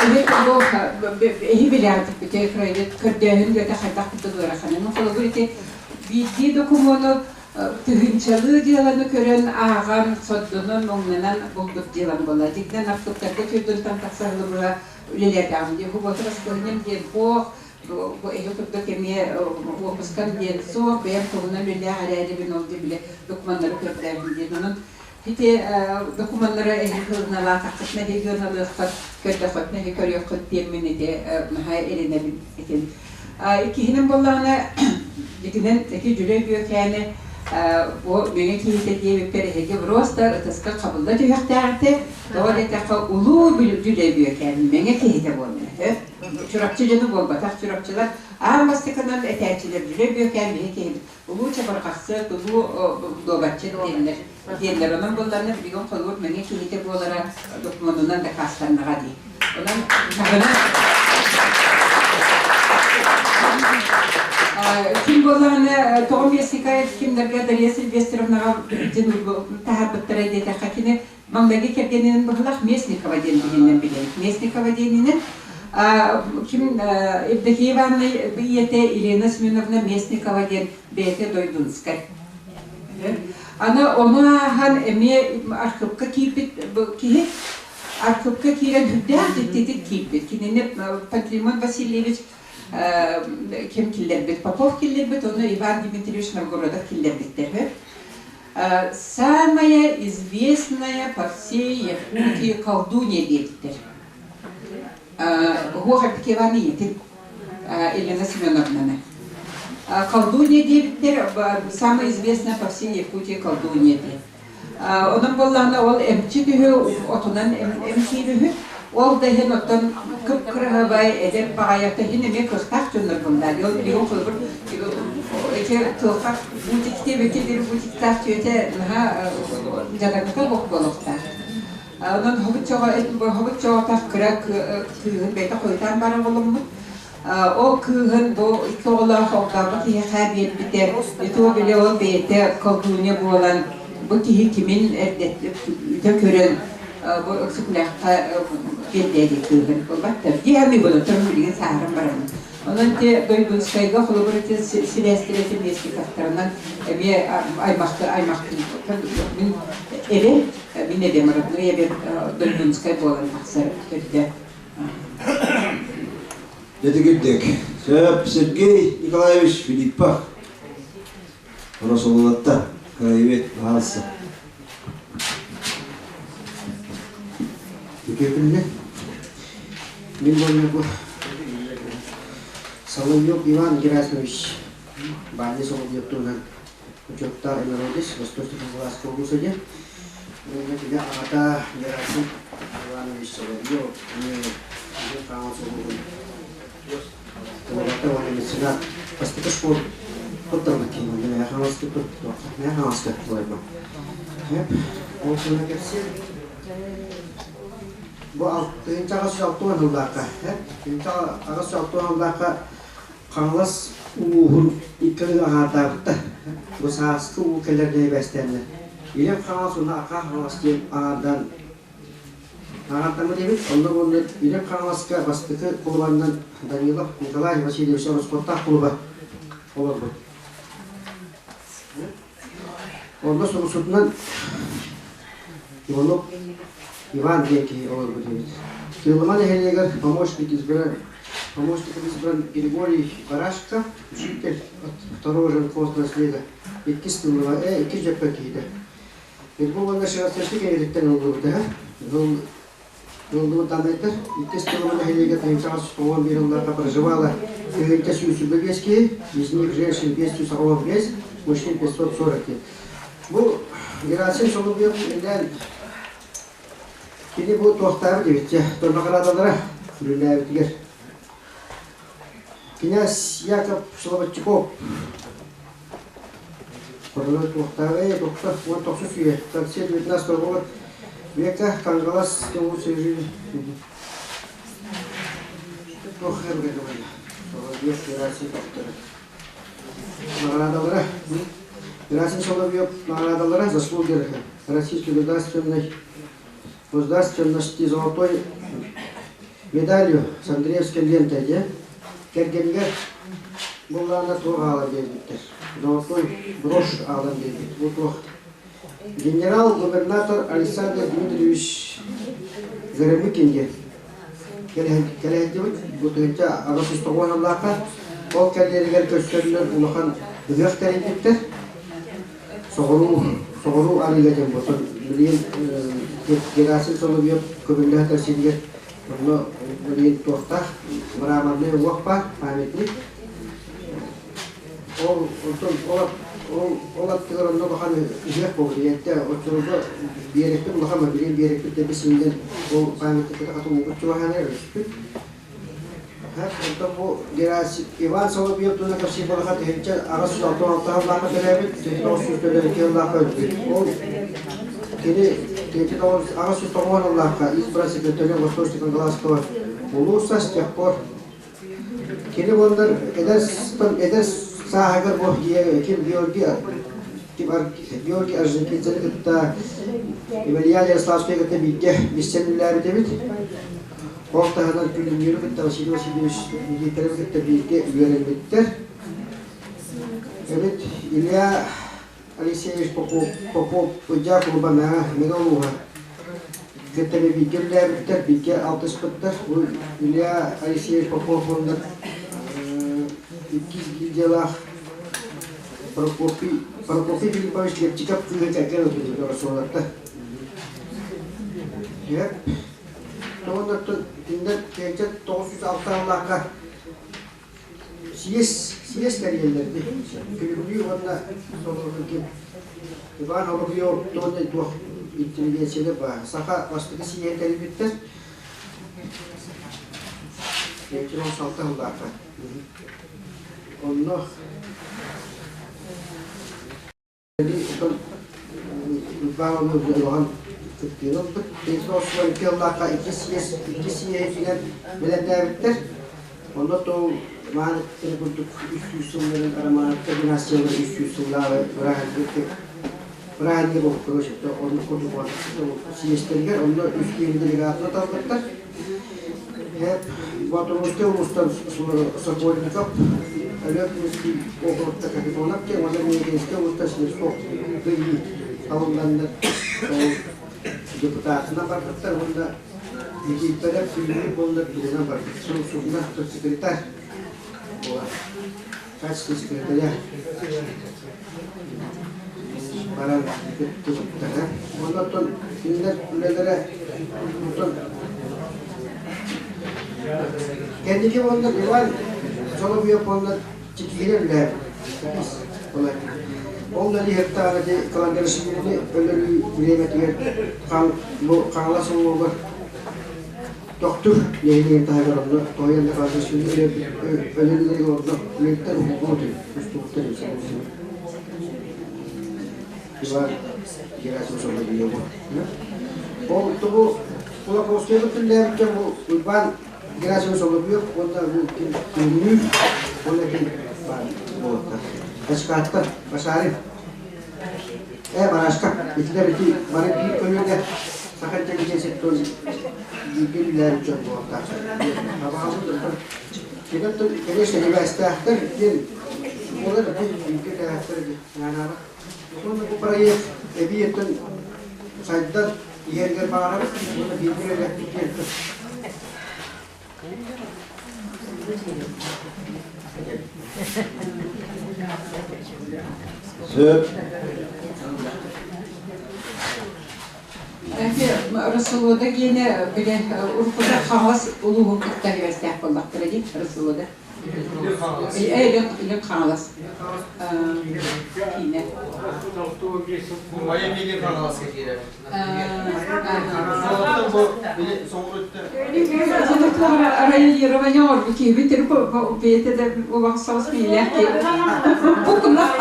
Эһи билээтикпит краевед көрдөөһүн үлэтэ хайдах курдук ыараханын. Холобур ити биирдии докумуону тыһыынчалыы дьыаланы көрөн, ааҕан, сордонон, муҥнанан булбут дьыалам буолла. Дьиҥинэн архыыптарга түрдүнтэн тахса сылыбыһа үлэлээтэҕим дии. Хубота баскыһынньам диэн суох, бу эһи курдук эмиэ уоппускам диэн суох, бэйэм туһунан үлэлээх эрээрибин ол дии бile докумуоннары көрдөөбүн диэн. Онон ити докумуоннары эһи ылыналаатаххытына эһиги ыналыаххыт, көрдөххүтүнэ эһи көрүөххүт диэммин ити наһаа эрэнэбин итин. Иккиһинэн буоллаҕына, итинэн ити Дьүлэй Бүөкээни бу Мэҥэ киһитэ диэбиппэр эһиги просто ытыска хабылла түһүөхтээх этэ. Тоҕо диэтэххэ, улуу Дьүлэй Бүөкээн Мэҥэ киһитэ буолла. Чурапчы дьоно буолбатах, чурапчылар аан бастакынан этээччилэр Дьүлэй Бүөкээн биһи киһибит улуу чабырҕахсыт, улуу дуобатчыт диэннэр диэннэр. Онон буолларына билигин холуур Мэҥэ киһитэ буолара докумуонунан дакаастаннаҕа дии. Онон таһынан ким буоллаҕына тоҕо Мексика кимнэргэ Дария Сильвестровнаҕа таһаарбыттара диэтэххэ кини маҥнайгы кэргэнинэн быһылах Местникова диэн биһиннэн билэбит. Местникова диэнинэн ким Евдокия Ивановна ийэтэ Елена Семеновна Местникова диэн бэйэтэ Дойдунскай. Аны ону ааһан эмиэ архыыпка киирбит киһи архыыпка киирэн үрдээх дьиктитик киирбит. Кинини Пантелеймон Васильевич ким киллэрбит? Попов киллэрбит, ону Иван Дмитриевич Новгородов киллэрбиттэр. Самая известная по всей Якутии колдунья диэбиттэр. Уһуох Иван ийэтин Елена Семеновнаны. Колдунья диэбиттэр, самая известная по всей Якутии колдунья диэн. Онон буоллаҕына ол эмчит үһү, отунан эмтиир үһү. Ол да иһин оттон кып-кыраһабай, эдэр баҕайы иһин эмиэ кыахтаах дьоннор буоллаа. Ол билигин холобур ити туохха бутикте бэти бутиктаах түөтэ наһаа дьадаҥыта бох буолуохтаах. Онон хобуччоҕо хобуччоҕотох кыра кыыһын бэйэтэ хойутаан баран оломмут. Ол кыыһын бу икки оҕолоох огдообо киһиэхэ биэрбитэ, ити били ол бэйэтэ колдунья буолан, бу киһи кимин эрдэ көрөн, бу Өксөкүлээххэ биэрдээди кыыһын буолбаттар. Дии саныыбын, оттон билигин сааһыран бараммын. Онон те Дойдунскайга холобур ити сибээстэрэ Местниковтарынан эмиэ аймахты аймахтын мин эбэм, мин эбэм родной эбэм Дойдунскай буолан тахсар төрдө. Дэтигирдик. Сөп Сергей Николаевич Филиппов. Росолулатта краевед баһаалыста. Үтүө Мин буолла Соловьев Иван Герасимович Баанньа Соловьев туһунан учуоттаах инородец Восточно-Хангаласского улууса диэн. Уонна кини аҕата Герасим Иванович Соловьев эмиэ Хаҥалас улууһун кулубата уонна меценат бастакы школ туттарбыт киһи уонна Мэҥэ Хаҥаласка Мэҥэ Хаҥаласка буолайбын. Ол туһунан кэпсиир. Бу 6 860 сыллаахха, 860 сыллаахха Хаҥалас улууһун икки аҥыы аҥаардаабыттар. Бу сааскы уу кэлэр нэбээстээннэр Илин Хаҥалас уонна Арҕаа Хаҥалас диэн аҥаардаан аҥаардаммыт эбит. Онно уонна Илин Хаҥаласка бастакы кулубаннан Данилов Николай Васильевич Ороскуоттаах кулуба олорбут. Онно суруксутунан Иванов Иван диэн киһи олорбут эбит. Тыыллыма нэһилиэгэр помощник избран, помощник избран Григорий Барашков, учитель от второго женского наследа, иккис тыллыма, иккис дьөппө киһитэ. Бу уонна Шевцевский кэҥэтиттэн ыллыбыта. Ыллыбыт даннайдар иккис тылыма нэһилиэгэ тыһыынчаҕа 91 ылларга проживала 1125 киһи, из них женщин 545, мужчин 540 киһи. Бу Герасим Соловьев үлэлээн кини бу туохтаабыт эбит наҕараадалара үлэлээбитигэр. Князь Яков Слободчиков Хорунан туохтааҕый, тохто, 19 үйэ, в конце 19 года века Кангалас Туох Соловьев Герасим доктора. Наҕараадалара Герасим Соловьев наҕараадалара заслуги Российской государственной государственности золотой медалью с Андреевской лентой диэн кэргэнигэр буллаана туох аалан биэрбиттэр. Золотой брошь аалан биэрбит. Бу туох Генерал-губернатор Александр Дмитриевич Горемыкин диэн кэлэһэрдибит. Бу 1890 сыллаахха ол кэлиэригэр көстөннөр улахан ыһыах тэрийбиттэр. Соҕуруу соҕуруу арыыга диэн буолсан билигин Герасим Соловьев көмүллэһэ сиригэр онно билигин туохтаах мраморный уох баар памятник. Ол онтон ол ол ол аттыгар онно улахан ыһыах буолбут. Ийэттэ оччолорго биэрэкпит улахан билигин биэрэкпит да бисиҥнэн ол памятникка хата уубут чугаһаан өрүспүт. Онтон бу Герасим Иван Соловьев туһунан кэпсиир буоллахха 1866 сыллаахха төрөөбүт, 1992 сыллаахха өлбүт. Ол кини 1890 сыллаахха избран секретарем Восточно-Кангаласского улуса с тех пор Кини буоллар эдэр эдэр сааһыгар бу ким Георгий Георгий Орджоникидзены кытта Илья Ярославскай кытта бииргэ билсэн үлэлээбит эбит. Ол таһынан Күлүмнүүрү кытта Василий Васильевич Никифоровы кытта бииргэ үөрэммиттэр. Эбит Илья Алексеевич Попов, Попов Ыдьаа кулуба Мэҥэ Мэҥэ улууһа кытта бииргэ үлэлээбиттэр, бииргэ алтыспыттар. Бу Илья Алексеевич Попов уонна иккис гильдиялаах Прокопий, Прокопий Филиппович Лепчиков кыыһы кэргэн ылбыт Ороссуоларта. Тоҕоннортон кинилэр 1906 сыллаахха Съезд, съезд тэрийэллэр дии. Күлүмнүү уонна солоругин Иван Соловьев туонай туох интеллигенцияда баар. Саха бастакы съеһин тэрийбиттэр. 1906 сыллаахха. Онно Улахан кыттыыны ылбыт. 1992 сыллаахха икки съезд икки съеһитигэр бэлэмнээбиттэр. Онно тол маанаттары курдук 300 сылларын Романовтар династиялара 300 сыллааҕы бырааһынньык бырааһынньык буолбут короче оннук курдук съезтэригэр онно үс киһи делегатына талбыттар. Боотурусскай улуустан Сокольников, Өлөөкүнүскэй уокуруктан Капитонов диэн уонна Мииринскэй улуустан Смирков Кыйыы талылланнар ол депутатынан барбыттар уонна Никифоров Күллүк буоллар тугунан барбыт суруксутунан секретарь буолар качественный секретаря баран кыттыбыттара. Уонна оттон кинилэр үлэлэрэ оттон кэнники уонна Иван Соловьев уонна чекиһинэн үлэлээбит. Ол налиһыттаҕына ити Каландарашвилини өлөрүү бириэмэтигэр бу Хаҥалас улууһугар Тохтур нэһилиэгин таһыгар онно тоһуйан да Каландарашвили өлөрүүлэригэр онно үлэттэн уһуллубут устубуттар Иван Герасимов Соловьеву. Ол тугу Кулаковскайга түллээбит бу Уйбаан Герасимов Соловьев уонна бу ким Күннүүр уонна ким баар буолуохтар. Бачкааттар, Башарин, Барашка, итилэр ити бары биир көлүөнэ саха интеллигенциятын бииргэ үлэлээбит дьон буолуохтаах. Кинилэр конечно, сибээстээхтэр диэн олор бииргэ кэлээхтэр Уонна бу проект эбии өттүн сайдан иһэригэр баҕарабыт уонна бииргэ үлэлэхпит диэн Сөп. Расулода гиэнэ бile уруккута Хаҥалас улууһун кытта сибээстээх буоллахтара дии Расулода. Илин Хаҥалас киинэ. Майа Илин Хаҥаласка киирэр. Районирование оҥорбут киһибит бэйэтэ да улахан соҕус киһилээх киһи. Бу куннах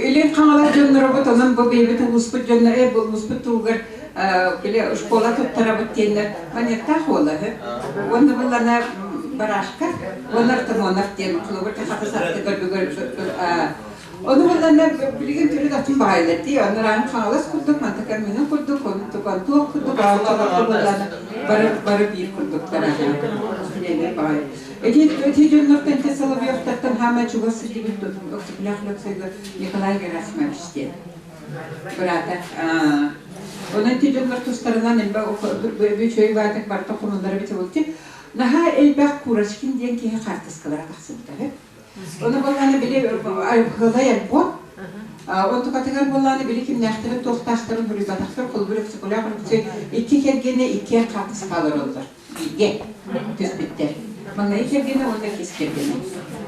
Илин Хаҥалас дьонноробут, онон бу бэйэбит улууспут дьонноро, улууспут туһугар. Били школа туттарабыт диэннэр монеттаах уола үһү. Уонна буллана Барашка уонна Артамонов диэн холобур хатас аттыгар бүгүр Ону буллана билигин төрүт атын баҕайылар дии. Онно раан Хаҥалас курдук, мантакар миҥин курдук, ону тукан туох курдук аалалар буллана бары бары биир курдуктар аха. баҕайы. Эти эти дьоннортон те Соловьевтартан хаама чугас сылдьыбыт Өксөкүлээх Өлөксөйгө Николай Герасимович диэн. Быраата. Онон ити дьоннор тустарынан элбэх үчүгэй баатык барыта хомуллара бити булти. Наһаа элбэх Курочкин диэн киһи хаартыскалара тахсыбыта үһү. Ону буоллааны били Айбыһылай альбом. Онтукатыгар буоллааны били кимнээхтэрин туохтаахтарын суруйбатахтар холобур Өксөкүлээх Өлөксөй икки кэргэнэ иккиэн хаартыскалар оллор. Бииргэ түспүттэр. Маҥнайы кэргэнэ уонна иккис кэргэнэ.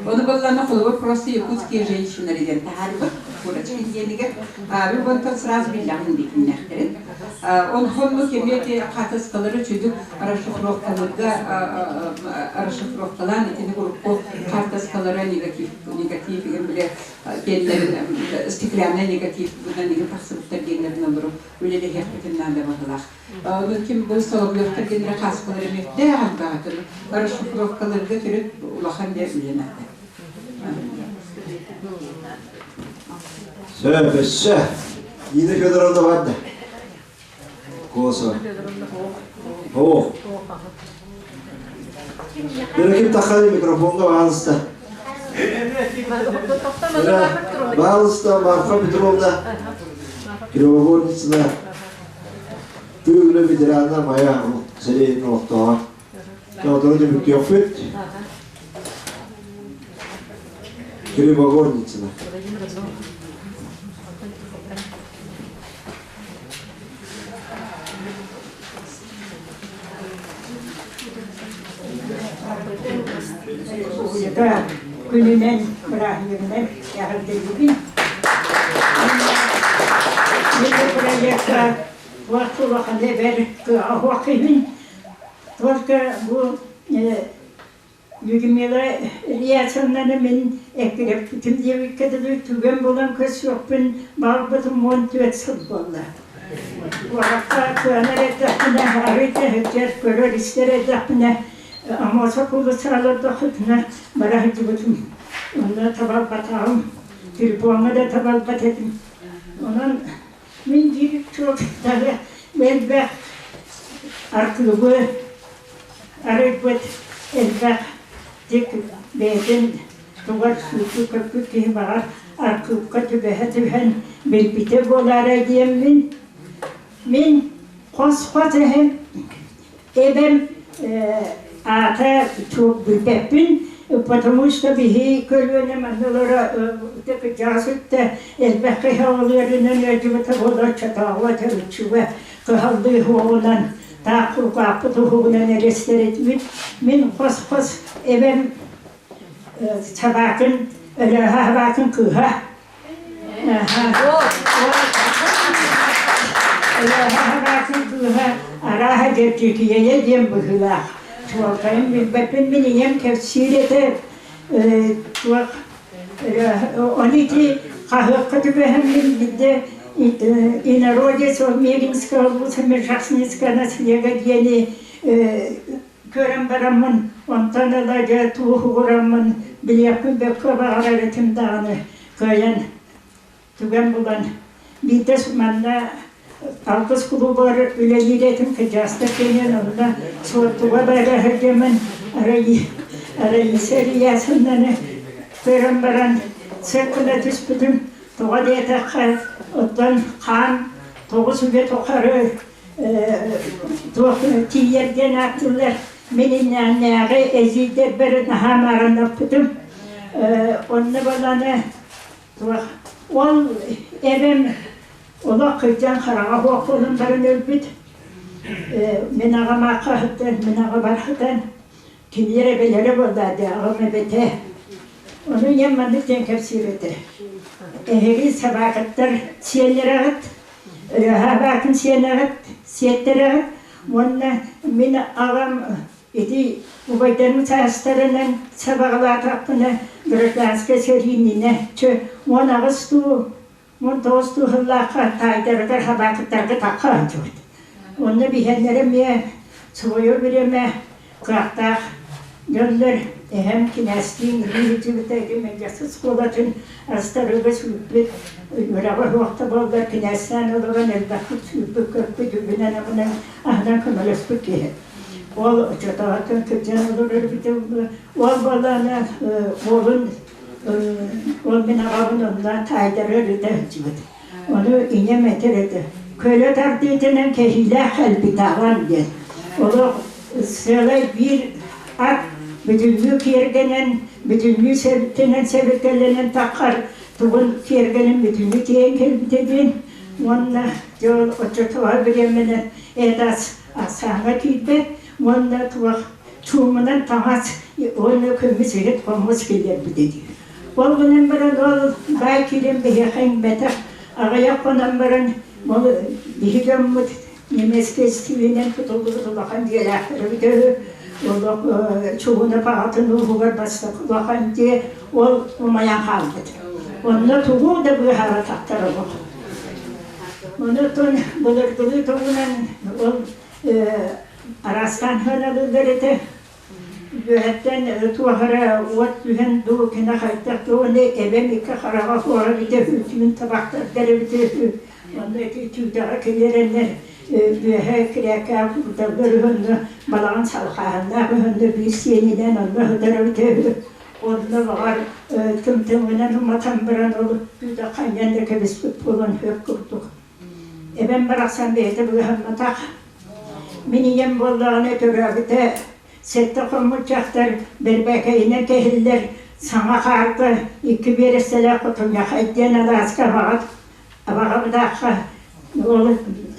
Ону буоллаҕына холобур просто якутские женщины диэн таһаарбыт Курочкин диэнигэр. Мин онтон сразу биллэҕин диэкиннээхтэрин. Онхоннук эмиэ ити хаатыскалары чүдүк расшифровкаларга расшифровкалаан итини урукку хаартыскалара негатив негатив игин биле диэннэрин стеклянный негатив гынан игин тахсыбыттар диэннэрин олору үлэлэһиэхпитин наада баһылаах. Онон ким бу Соловьевтар диэннэрэ хааскалар эмиэхтээх элбэҕитин расшифровкаларга төрүт улахан диэн үлэ наада. Сөп, өссө. Нина Федоровна барда. Косо. О. Бері ким таққаны микрофонға бағалыста. Бағалыста Марфа Петровна, Кривогорницына, Тыыл үлэ ветерана Майа сэлиэнин олохтооҕо. Тоҕотору түмүктүөхпүт. Кривогорницына. Республика күнүнэн, бырааһынньыгынан эҕэрдэлиибин. Бу проекка туох улахан эбэр кыаҕа суох киһибин. Только бу Людмила Ильясовнаны мин эккирэппитим диэбиккэ дылы түгэн булан көрсүөхпүн баҕарбытым 14 сыл буолла. Куоракка кыанар эрдэхпинэ, арыый тэһитигэр көрөр-истэр эрдэхпинэ, Аммосов уулуссаҕа олордохпутуна бара сылдьыбытым. Онно табалбатаҕым, телефоҥҥа да табалбат этим. Онон мин биир чуолкайдары элбэх аркыыбы арыйбыт элбэх дик бэйэтин тугар сүүрбүт көппүт киһи баҕар архыыпка түбэһэ түһэн билбитэ буолаарай диэммин мин хос-хос эһэм эбэм аата билбэппин потому что биһи көлүөнэ манна кырдьаҕас өттө элбэх киһи оҕолорунан ыалдьыбыта буолар чотооҕуа төрүччүгэ кыһаллыы уһугунан таах кулгаахпыт уһугунан эрэстэритибит мин хос-хос эбэм Сабаакын Өлөөһө Сабаакын кыыһа Өлөөһө Сабаакын кыыһа арааһа Дьэрдьикийэйэ диэн быһыылаах чуолкайын билбэппин мин ийэм кэпсиир этэ туох ону ити хаһыакка түбэһэммин биирдэ инородец Мегинского улуса Межахсницкая наслега диэни Көрөн бараммын, онтон ыла дьэ тууһугураммын, билиэхпин бөккө баҕарар этим даҕаны, кыайан түгэн булан, биирдэ манна Алгыс кулуубар үлэлиир этим кырдьаҕастар кэлэн онно Суоттуга бара сылдьаммын Раиса Ильясовнаны көрөн баран сыр гына түспүтүм. Тоҕо диэтэххэ, оттон хаан тоҕус үйэ тухары туох тиийэр диэн ааттыыллар. Мин иннээҕи эдьиийдэрбэр наһаа маарыннаппытым. Онно баланы туох ол эбэм олох кырдьан хараҕа суох буолан баран өлбүт. Мин аҕам аахха сытан, мин аҕабар сытан кинилэр эбэлэрэ буолла дии, аҕам эбэтэ. Ону ийэм маннык диэн кэпсиир этэ. Эһиги собакаттар сиэллэрэҕит, Ырыаһаабаатын сиэнэҕит, сиэттэрэҕит уонна мин аҕам ити убайдарым саастарынан сабаҕалаатахпына гражданскай сэрии иннинэ чэ 18 дуу, 19 дуу сыллаахха таайдарыгар хабаакыттарга тахха сылдьыбыт. Онно биһэннэрэ эмиэ свое время кыахтаах дьоннор эһэм кинээстиин илии сылдьыбыта ити Мэлдьэхси оскуолатын астарыыга сүүрбүт үөрэҕэ суох да буоллар кинээстээн олорон элбэхтик сүүрбүт-көппүт үбүнэн-аһынан аһынан көмөлөспүт киһи. Ол оччотооҕуттан кырдьан олорор эбитэ Ол буоллаҕына уолун ол мин аҕабын онно таайдара ыыта сылдьыбыт. Ону ийэм этэр этэ, көлө тардыытынан кэһиилээх кэлбит аҕам диэн. Олох сыалай биир ат бүтүннүү киэргэнэн, бүтүннүү сэбиттэнэн сэбиргэлэнэн таххар тугун киэргэнин бүтүннүү тиэйэн кэлбитэ диэн. Уонна дьэ ол оччотооҕу бириэмэнэн эт ас ахсааҥҥа киирбэт уонна туох чуумунан таҥас уонна көмүс иһит хомус киллэрбитэ дии. Ол гынан баран ол баай киирэн биһиэхэ иҥмэтэх, аҕыйах хонон баран ол биһи дьоммут немецкэй стилинэн тутуллубут улахан дьиэлээхтэр эбитэ үһү. Олох чугуна баҕатын ууһугар бастакы улахан дьиэ ол умайан хаалбыт. Онно тугу да быыһаабатахтар олох. Онон былыргылыы туһунан ол араастаан сыаналыыллар этэ. Үөһэттэн туох эрэ уот түһэн дуу, кини хайдах дуу, уонна эбэм икки хараҕа суоҕа эбитэ үһү, түүн табахтардар эбитэ үһү. Онно ити түүтэҕэ киллэрэннэр үөһэ кирээкээх куурдаргар үһү, онно балаҕан салҕааһыннаах үһү, онно биир сиэнинэн онно сытар эбитэ үһү. Онно баҕар тымтымынан уматан баран ол түүтэх ханньан да кэбиспит буолуон сөп курдук. Эбэм барахсан бэйэтэ быыһамматах. Мин ийэм буоллаҕына төрөөбүтэ сэттэ хоммут дьахтар бэрбээкэйинэн кэһиллэр саҥа хаарга икки биэрэстэлээх Хотунньахай диэн алааска абаҕа абаҕабыдаахха ол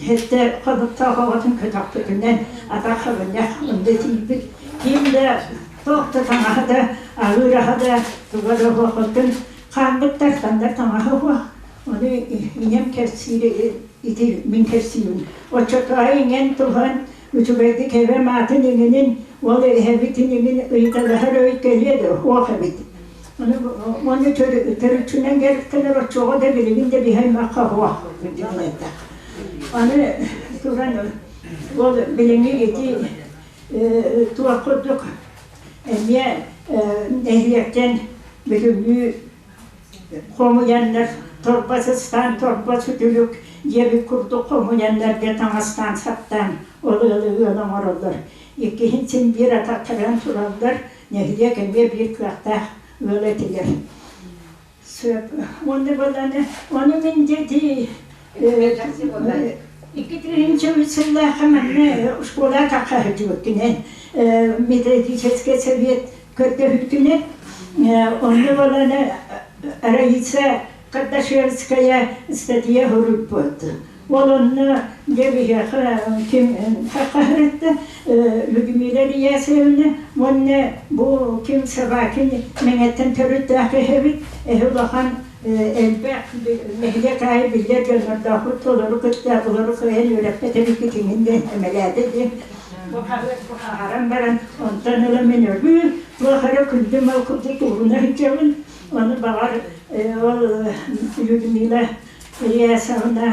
сэттэ хонуктаах оҕотун көтөхпүтүнэн атах хабынньах онно тиийбит. Ким да туох да таҥаһа да аһыыр аһа да туга да суох оттон хааммыттар ханна таҥаһа суох. Ону ийэм кэпсиир ити мин кэпсиибин. Оччотооҕу иҥэн туһан үчүгэйдик эбэм аатын иҥинин, ол эһэбитин иҥин ыйыталаһар өй кэлиэ да суох эбит. Ону уонна төрүччүнэн дьарыктанар оччоҕо да билигин да биһи аймахха суох диэн Аны туран ол билиҥҥи ити туох курдук эмиэ нэһилиэктэн бүтүннүү хомуйаннар торбос ыстаан, торбос үтүлүк диэбит курдук хомуйаннарга таҥастаан-саптаан ол ыалы ыал оҥороллор. Иккиһин син биир атахтарынан тураллар, нэһилиэк эмиэ биир кыахтаах ыал этилэр. Сөп. Уонна баланы, ону мин дьэ 2003 сыллаахха манна школа атахха сылдьыбыккинэн методический совет көрдөһүүтүнэн онно баланы Раиса Кардашевская статья суруйбут. Ол онно дьэ биһиэхэ ким хаххаһырытта Людмила Ильясовна уонна бу ким Собакин Мэҥэттэн төрүттээх эһэбит эһи улахан элбэх нэһилиэк аайы биллэр дьоннордоохпут толору кытта олору кыайан үөрэппэт эбиккит иҥин диэн эмэлээтэ диэн бу хаһыат бу хаһаран баран онтон ыла мин өрүү туох эрэ күндү мал курдук ууруна сылдьабын ону баҕар ол Людмила Ильясовна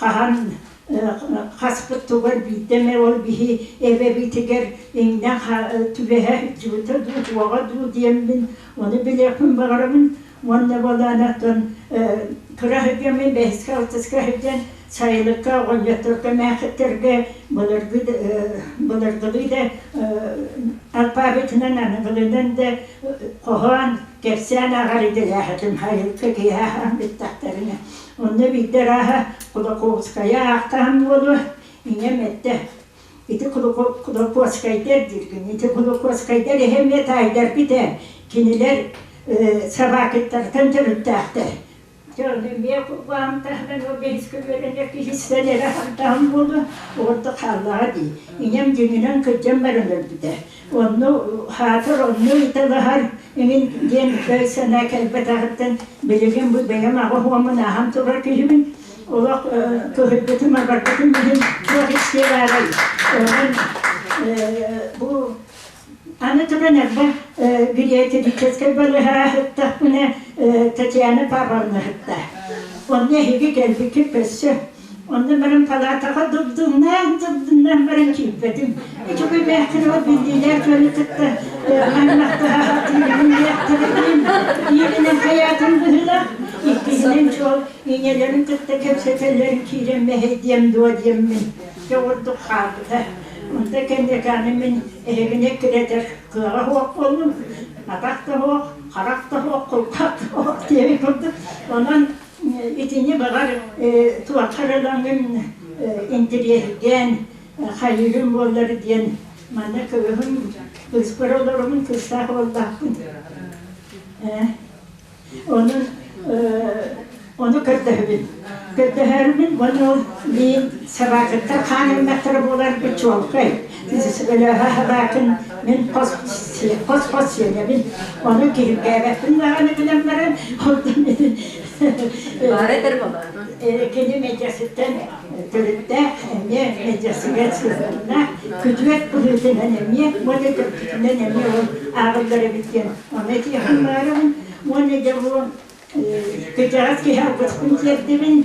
хаһан хаспыт тугар биирдэ эмэ ол биһи эбэбитигэр иҥнэ түбэһэ сылдьыбыта дуу туоҕа дуу диэммин ону билиэхпин баҕарабын уонна буолаанаттан кыра сылдьаммын бэһискэ алтыска сылдьан сайылыкка оҕонньотторго эмээхиттэргэ былыргы былыргылыы да алпаабытынан аныгылынан да хоһоон кэпсээн ааҕар идэлээх этим сайылыкка киһи ааһан бүттэхтэринэ онно биирдэ арааһа Кулаковскайы аахтаан буолуо ийэм эттэ Ити Кулаковскайдар дииргин, ити Кулаковскайдар эһэ эмиэ таайдарбыт ээ, кинилэр собакыттартан төрүттээхтэр. Дьэ ону эмиэ кулгаам таһынан ол бэһискэ үөрэнэр киһиттэн эрэ хардаһым буолуо, ордо хааллаҕа дии. Ийэм дьиҥинэн кырдьан баран өлбүтэ. Онно хаатыр онно ыйыталаһар эҥин диэн өй-санаа кэлбэтэҕиттэн билигин бу бэйэм аҕа уоммун ааһан турар киһибин. Олох кыһыйбытым, абарбытым иһин туох истиэ баарай. Онон бу аны туран эрдэ гериатрическай балыыһаҕа сыттахпына Татьяна Павловна сытта. Онно эһиги кэлбиккит өссө. Онно баран палаатаҕа дыбдыҥнаан дыбдыҥнаан баран киирбэтим. Үчүгэй мээххин ол биллиилээх дьону кытта аймахтаһаатыырын бииринэн хайаатын быһыылаах, иккиһинэн чуол ийэлэрин кытта кэпсэтэллэрин киирэн мэһэйдиэм дуо диэммин дьэ ордук хаалбыта. Онто кэнники мин эһигини эккирэтэр кыаҕа суох буоллум. Атах да суох, харах да суох, кулгаах да суох диэбит курдук. Онон Итини баҕар туохха эрэ ылаҥҥын интириэһиргээн хайыырым буоллар диэн манна кыыһым кыыспар олоробун кыыстаах уоллаахпын. Онон ону көрдөһөбүн. Көрдөһөрбүн уонна ол миин собакаттар хаан аймахтара буоларбыт чуолкай. Өлөөһө собакын мин хос хос-хос сиэнэбин. Ону киһиргээбэппин даҕаны билэн баран, онтон Баара этэр буоллаҕа. Кини медиасыттан төрүттээх, эмиэ медиасыгар сыһыаннаах, күтүөт быһыытынан эмиэ, уонна төрүтүнэн эмиэ ол ааҕыллар эбит диэн ону этиэхпин баарабын. Уонна дьэ бу кырдьаҕас киһи алгыспын тиэрдэбин,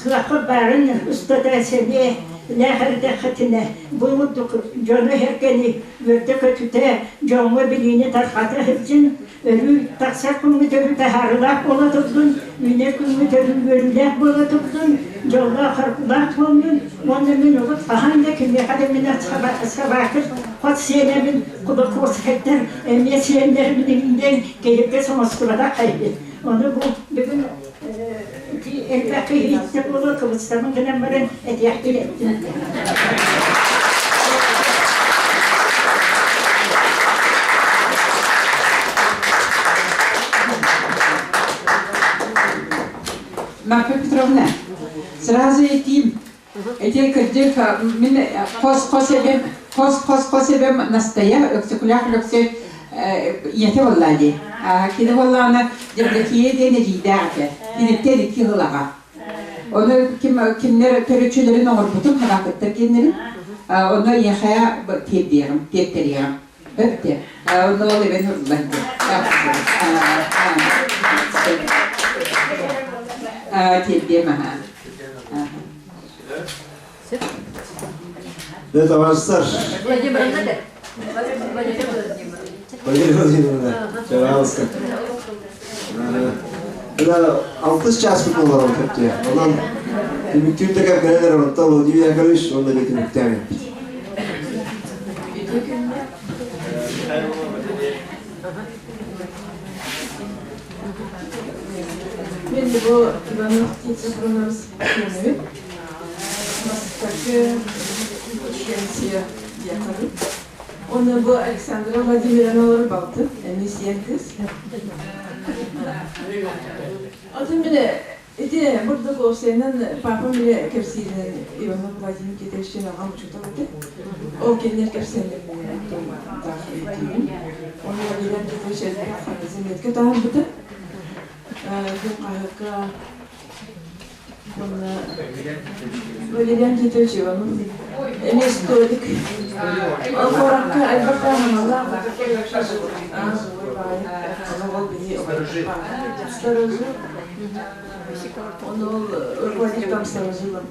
кыахпыт баарын устата сэниэ лээх эрдэххитинэ бу курдук дьону-сэргэни үөрдэ-көтүтэ, дьоҥҥо билиини тарҕата сылдьын, өрүү тахсар күҥҥүт өрүү таһаарыылаах буола турдун, үүнэр күҥҥүт өрүү үөрүүлээх буола турдун, дьоллоох-соргулаах буоллун уонна мин урут хаһан да кимиэхэ да мин собакыр хос сиэнэбин Кулаковскайдар эмиэ сиэннэрбин диэн киһиргэ соҥостубатах хайбыт. Ону бу бүгүн элбэх киһи иттэ буолуо кыбыстабын гынан баран этиэхпин эттим. Марфа Петровна, сразу этим, Эти кырдьык мин хос-хос эбэм хос-хос-хос эбэм Настая Өксөкүлээх Өлөксөй ийэтэ буоллаа дии. Кини буоллаҕына Евдокия диэн эдьиийдээх этэ. Киниттэн икки сыл аҕа. Ону ким кимнэр төрүччүлэрин оҥорбутум ханаакыттар киэннэрин. Онно ийэхэ тиэрдиэҕим, тиэртэриэҕим. Өттө. Онно ол эбэн уруллан Тиэрдиэм аһа. Да, товарищтар. Владимировна да. Владимир Владимировна, пожалуйста. Мына алтыс чааспыт олорон көптүө. Онон түмүктүүр да кэм кэлэн эрэр, онтон Владимир Яковлевич уонна да түмүктээн эппит. Мен бу Иванов Тица Фронович сиэнэбин. Бастакы пенсия диэххэ Уонна бу Александра Владимировналар балты, эмиэ сиэн кыыс. Отон мин Ити бурдук уопсайынан папам бile кэпсииринэн Иванов Владимир Китовичтин аҕам учуутал этэ. Ол кинилэр кэпсээннэринэн таах өйдүүбүн. Уонна Владимир Китович элбэх заметка таһаарбыта. Күн хаһыакка уонна Валериан Титович Иванов эмиэ историк. Ол куоракка элбэх таһымалаах. Ол били Сторожил. Он был руководитель там Старожилом,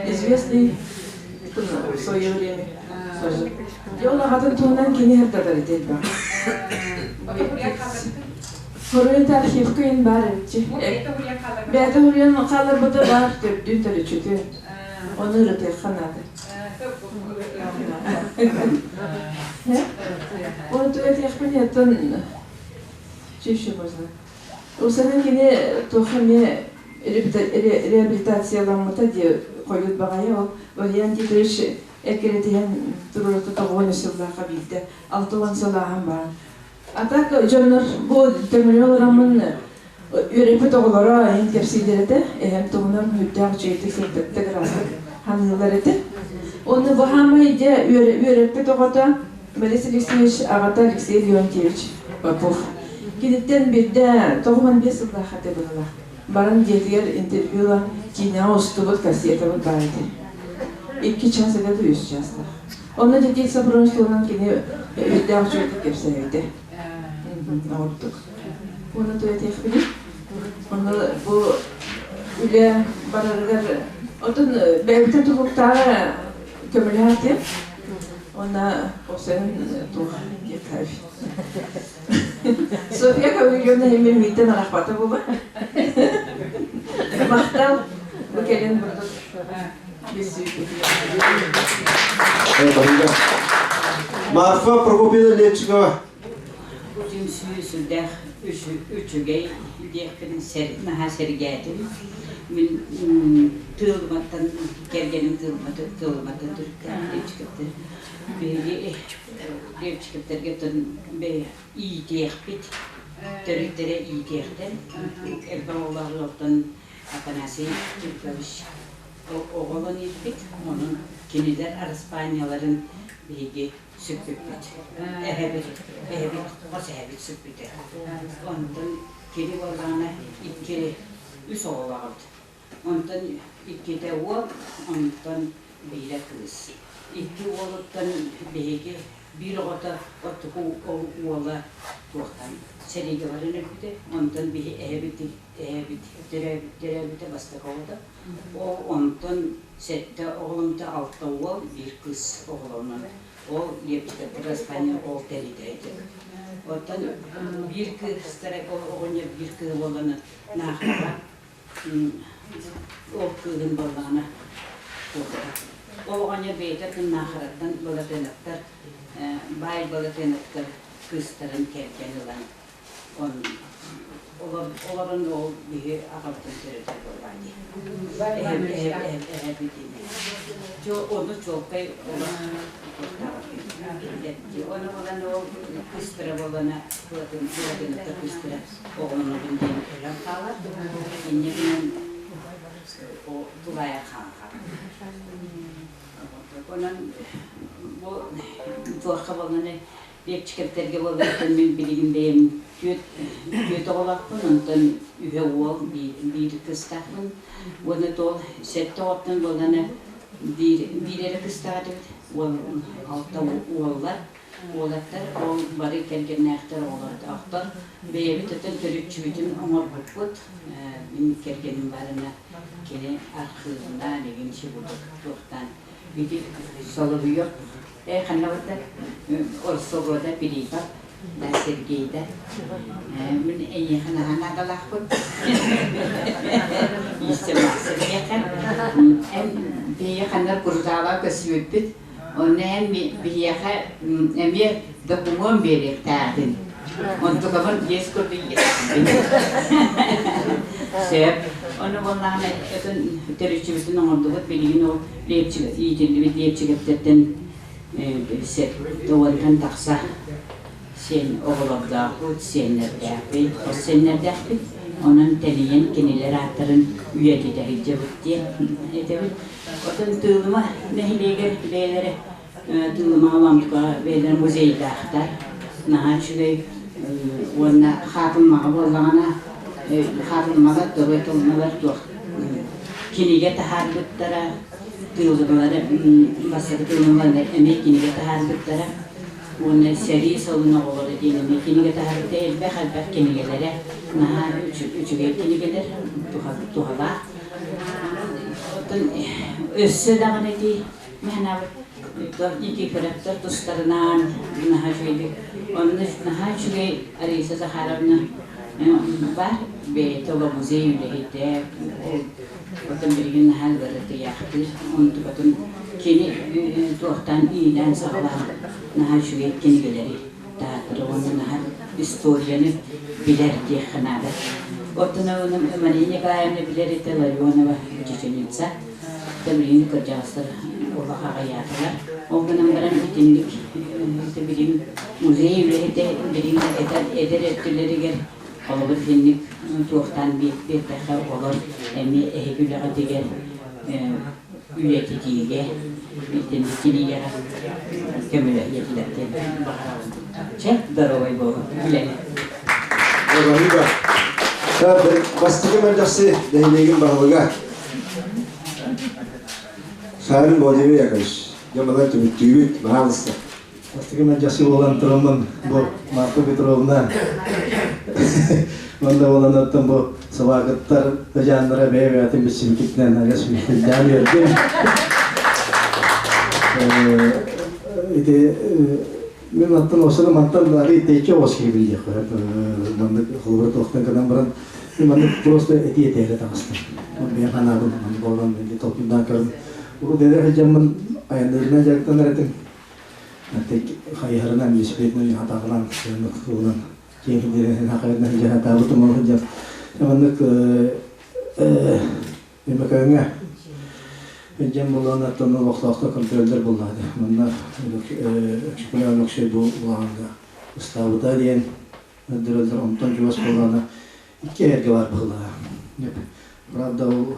известный в свое время. Дьон аҕатын туһунан кини ырдатар этэ Хоруйун архивка ин баар эбитчи. Бэйэтэ хуруйан хааларбыта баар төрдүн төрүччүтүн. Ону ырытыахха наада. Оны тугатыахпын еттон Чаще можно. Усанан кини туох эмиэ реабилитацияламмыта дии хойут баҕайы ол Валерий Титович эккирэтиһэн туруорта тоҕуон сыллаахха биирдэ 60 сыл ааһан баран. А так дьоннор бу төҥүрү олороммун үөрэппит оҕолоро иһин кэпсииллэр этэ. Эһэм туһунан үрдээх үчүгэйдик сырдыктык ыраастык ханыыллар этэ. Уонна бу хаамай дьэ үөрэппит оҕото Борис Алексеевич аҕата Алексей Леонтьевич Попов. Киниттэн биирдэ 95 сыллаах этэ быһыылаах. Баран дьиэтигэр интервью ылан киинэҕэ устубут кассетабыт баар этэ. Икки час этэ да үс чаастаах. Онно Титиик Сафронович туһунан кини үрдээх үчүгэйдик кэпсээбитэ. Оҕурдук. Уонна туйатыахпыный? Онно бу Үлэ барарыгар отон бэйэбитин тутулуктааҕы көмөлөһө Онна осен туох диэххэ Софья Гаврильевна эмиэ мииттэн арахпата буолар. Махтал бу кэлин бурдук Марфа Прокопьевна Лепчикова. Бу түмсүү сүрдээх үчүгэй диэхпин наһаа сэргээтим. Мин тыылбаттан кэргэним тыылбаттан төрүттээх Лепчиковтар. Биһиги Лепчиковтарга иитиэхпит, төрүттэрэ иитиэхтэр. Элбэх оҕолоох ыалтан Афанасий Тимкович оҕолон ииппит. Онон кинилэр араспаанньаларын биһиги сүппүппүт. Эһэбит, эһэбит, хос эһэбит сүппүтэ. Онтон кини буоллаҕына икки, үс оҕолообут. Онтон иккитэ уол, онтон биирэ кыыс. Икки уолуттан биһиги биир оҕото оттуку уола туохтан сэриигэ баран өлбүтэ. Онтон биһи эһэбит эһэбит төрөөбүт төрөөбүтэ бастакы оҕото. Ол онтон сэттэ оҕоломто алта уол, биир кыыс оҕолонон ол Лепчикаттар ол тэнитэ этэ. Оттон биир кыыстара ол оҕонньор биир кыыһа буоллана Наахаҕа ол кыыһын буоллаҕына туохха ол оҕонньор бэйэтэ Наахараттан Былатыанаптар баай Былатыанаптар кыыстарын кэргэн ылан олорон ол биһи аҕабытын төрөтөр буоллаҕа дии. Эһэбит Ону чуолкай олох Ону булан ол кыыстара буолана Былатыанаптар кыыстара оҕолонобун диэн өлөн хаалар. Инньэ гынан тулаайах хаалар. Онон бу туохха буолланы Лиэпчикэптэргэ буоллахтан мин билигин бэйэм түөрт түөрт оҕолоохпун, онтон үһэ уол, биир кыыстаахпын. Уонна туол сэттэ оҕоттон буоллана биир биир эрэ кыыстаах этибит, уол алта уоллар. Уолаттар ол бары кэргэннээхтэр, оҕолордоохтор. Бэйэбит өтөн төрүччүбүтүн оҥорбуппут. Мин кэргэним барына кини архыыбына билигин сибудук туохтаан ити Соловьев Ээ, ханна барда? Орсогода Пилипов, да Сергей да. Мин эйиэхэ наһаа наадалаахпын. Иистэмэхсин миэхэ. Эн биһиэхэ ханна курутаала көссүбүппүт. Онно эн биһиэхэ эмиэ докумуон биэриэхтээхин. Онтукабын биэс курдук иэстибин. Сөп. Ону буоллаҕына өтөн төрүччүбүтүн оҥордубут. Билигин ол лиэпчик иитиллибит лиэпчигэптэртэн уонтан тахса сиэн оҕолордоохпут, сиэннэрдээхпит, хос сиэннэрдээхпит. Онон тэнийэн кинилэр ааттарын үйэтитэ сылдьабыт диэн этэбит. Оттон Тыылыма нэһилиэгэр бэйэлэрэ Тыылыма Лампа бэйэлэрэ музейдаахтар. Наһаа үчүгэй уонна хаатылмаҕа буоллаҕына хаатылмалар, торуой тылмалар туох кинигэ таһаарбыттара, тыыллыбалары бастакы тыыллыбалары эмиэ кинигэ таһаарбыттара уонна сэрии сылын оҕолоро диэн эмиэ кинигэ таһаарбыта элбэх элбэх кинигэлэрэ наһаа үчүгэй кинигэлэр туһалаах. Оттон өссө даҕаны ити мээнэбит Никифоровтар тустарынан наһаа үчүгэйдик онно наһаа үчүгэй Раиса Захаровна баар бэйэтэ ола музей үлэһитэ Оттон билигин наһаа ыарытыйаахтыыр. Онтукатын кини туохтаан иилээн-саҕалаан наһаа үчүгэй кинигэлэри таһааттара уонна наһаа историяны билэр диэххэ наада. Оттон Мария Николаевна билэр этэ Ларионова чеченица. Билигин кырдьаҕастар олох аҕыйаатылар. Ол гынан баран итинник билигин музей үлэһитэ билигин эдэр өттүлэригэр Холобур, итинник туохтаан биэрдэххэ олор эмиэ эһиги үлэҕитигэр үйэтитиигэ, итинник кинигэҕэ көмөлөһүө диэн баҕарабын. Чэ, здоровай буолуҥ, үлэни. Спасибо. Бастакы мэлдьэхси нэһилиэгин баһылыга Шарин Владимир Яковлевич. Дьэ, манан түмүктүүбүт, баһаалыста. Бастакы мэлдьэхси буолан тураммын бу Марфа Петровна уонна буолан оттон бу Сыбаакыттар тыдьааннара бэйэ-бэйэтин билсибиккитинэн ага сүрдээн үөрдүм. Ити мен аттан осына мантан ары тэйчи оҕус киһи билиэх маннык холобура туохтан гынан баран мен маннык просто этии этээре таҕыстым. Бэйэ ханаабын маннык олорон толкуйдаан көрөн урут эдэр сылдьаммын айанныырынан дьарыктанар этим. Хайыһарынан, велосипедынан, атаҕынан, тугунан киэҥ сирдэринэн хахайынан дьаһатаабытым ол сылдьан маннык Өймөкөөҥҥө дьон буолан оттон олохтоохтор контроллер буоллаҕа манна Өксөкүлээх Өлөксөй бу улаҕаҥҥа ыстаабыта диэн көрдөрөллөр онтон чугас буоллаҕына икки эргэ баар быһыылааҕа правда ол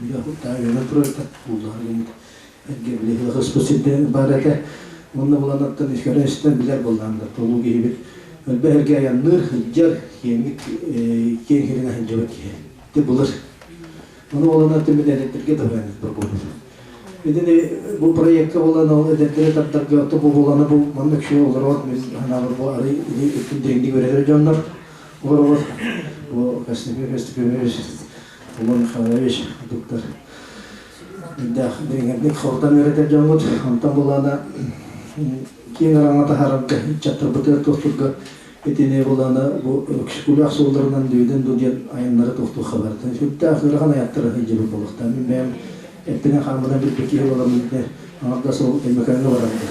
үөнэн турар этэ ууллаҕа гыммыт эргэ били ыспыт сирдэ баар этэ уонна булан оттон көрөн-истэн билэр буоллаҕым да толуу киһибит элбэх эргэ айанныыр сылдьар киэҥник киэҥ сиринэн сылдьыбыт киһи ити былыр ону буолан түмүн эдэрдэргэ туһаайан буолбут Итини бу проекка буолан ол эдэрдэри тардарга ото бу буолана бу маннык үчүгэй олорор мин санаабар бу арый ити дириҥник үөрэтэр дьоннор олоробут бу Костяпин Костяпинович Улан Михайлович доктор Дээх дириҥэрдик хорутан үөрэтэр дьоммут онтон булана киэҥ араҥа таһаарарга ыччаттарбытыгар туохтурга итини булана бу өксүкүлээх суолларынан дүйдэн ду диэн айаннары туохтуохха барытын сүрдээх ыарахан аяттары сылдьыбыт буолуохтаах мин бэйэм эппинэн хааммынан билбит киһи буоламмын аҥардас ол Өймөкөөҥҥө барарга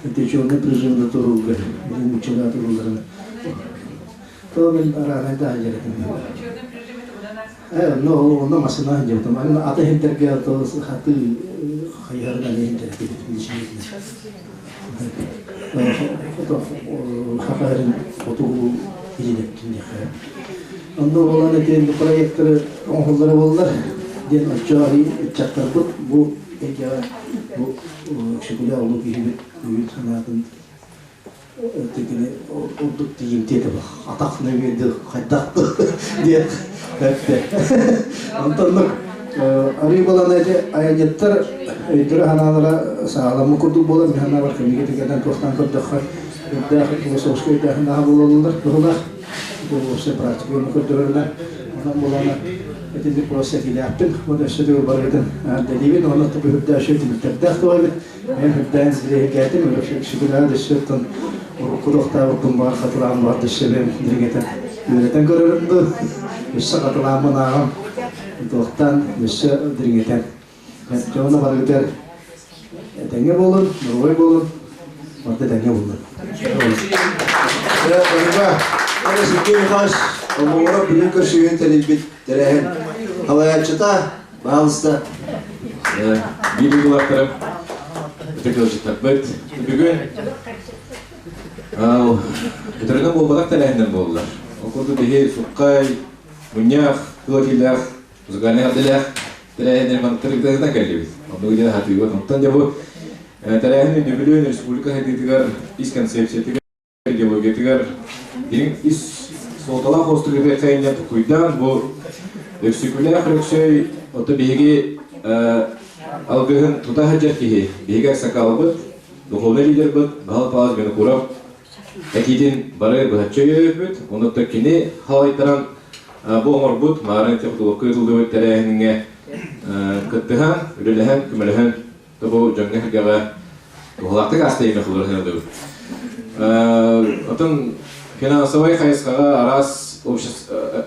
ити черный прижимда туруурга нууччалыы туруулларын то мин арааһынайда сылдьар этим Ну, онно массыына сылдьыбытым. Аны аты иһинтэргэ то хаты хайыһарынан иһинтэр Хахарын хотугу илинэптин диэхэ. Онно буолан этин проекторы оҥоһуллара буоллар диэн оччо арый ыччаттарбыт бу эйгэҕэ бу Өксөкүлээх улуу киһибит өйүн санаатын Тикини ордук тиийимтиэ этэ атах нөҥүөдү хайдах диэн эттэ. Онтоннук арыы балан эти айанньыттар өйдөрө санаалара сааламмыт курдук буолан мин санаабар кэмигэ тигэрдэн туохтаан көрдөххө үрдээх философскай өйдөөх наһаа буолаллар быһылаах бу уопсай практиканы көрдөрөрүнэн онон буолана итинник просто этиилээхпин уонна өссө төгүл барыгытын эҕэрдэлиибин уонна үрдээх үчүгэй түмүктэрдээх туох эбит Мен үрдээн силиһиргээтим, сүгүлэҕэ дөссөттөн урукку тохтообуппун баар хатылаан баар дөссөбүм дириҥэтэн үөрэтэн көрөрүм дуу, өссө хатылааммын ааҕам туохтаан өссө дириҥэтэн. Дьоно барыгытыгар этэҥҥэ буолун, доруобай буолун, барыта этэҥҥэ буолун. Барыга, Сергей Михайлович Омоҕоро бүгүн көрсүһүүн тэрийбит тэрээһин салайааччыта Баалыста. Биир дойдулаахтарым, ытык ыалдьыттарбыт. Бүгүн өтөрүнэн буолбатах тэрээһиннэр буоллар. Ол курдук биһи суккай, мунньах, тыл этиилээх, музыкальнай эҕэрдэлээх тэрээһиннэр манныктар кэллибит. Оннук дьэ хатыыбыт. Онтон дьэ бу тэрээһин үбүлүөн республика сайдыытыгар ис концепциятыгар идеологиятыгар дириҥ ис суолталаах уустук хайынньа тукуйдаан бу Өксөкүлээх Өлөксөй ото биһиги алгыһын тута сылдьар киһи биһиги аксакалбыт духовнай лидербыт Баһыл Павлович Винокуров этиитин бары быһаччы өйөөбүппүт онуттан кини халайтаран бу оҥорбут маарын технологка ыытыллыбыт тэрээһиҥҥэ кыттыһан үлэлэһэн көмөлөһөн бу дьоҥҥо-сэргэҕэ туһалаахтык ааста иэмэх уларыһын Отон финансовай хайысхаҕа араас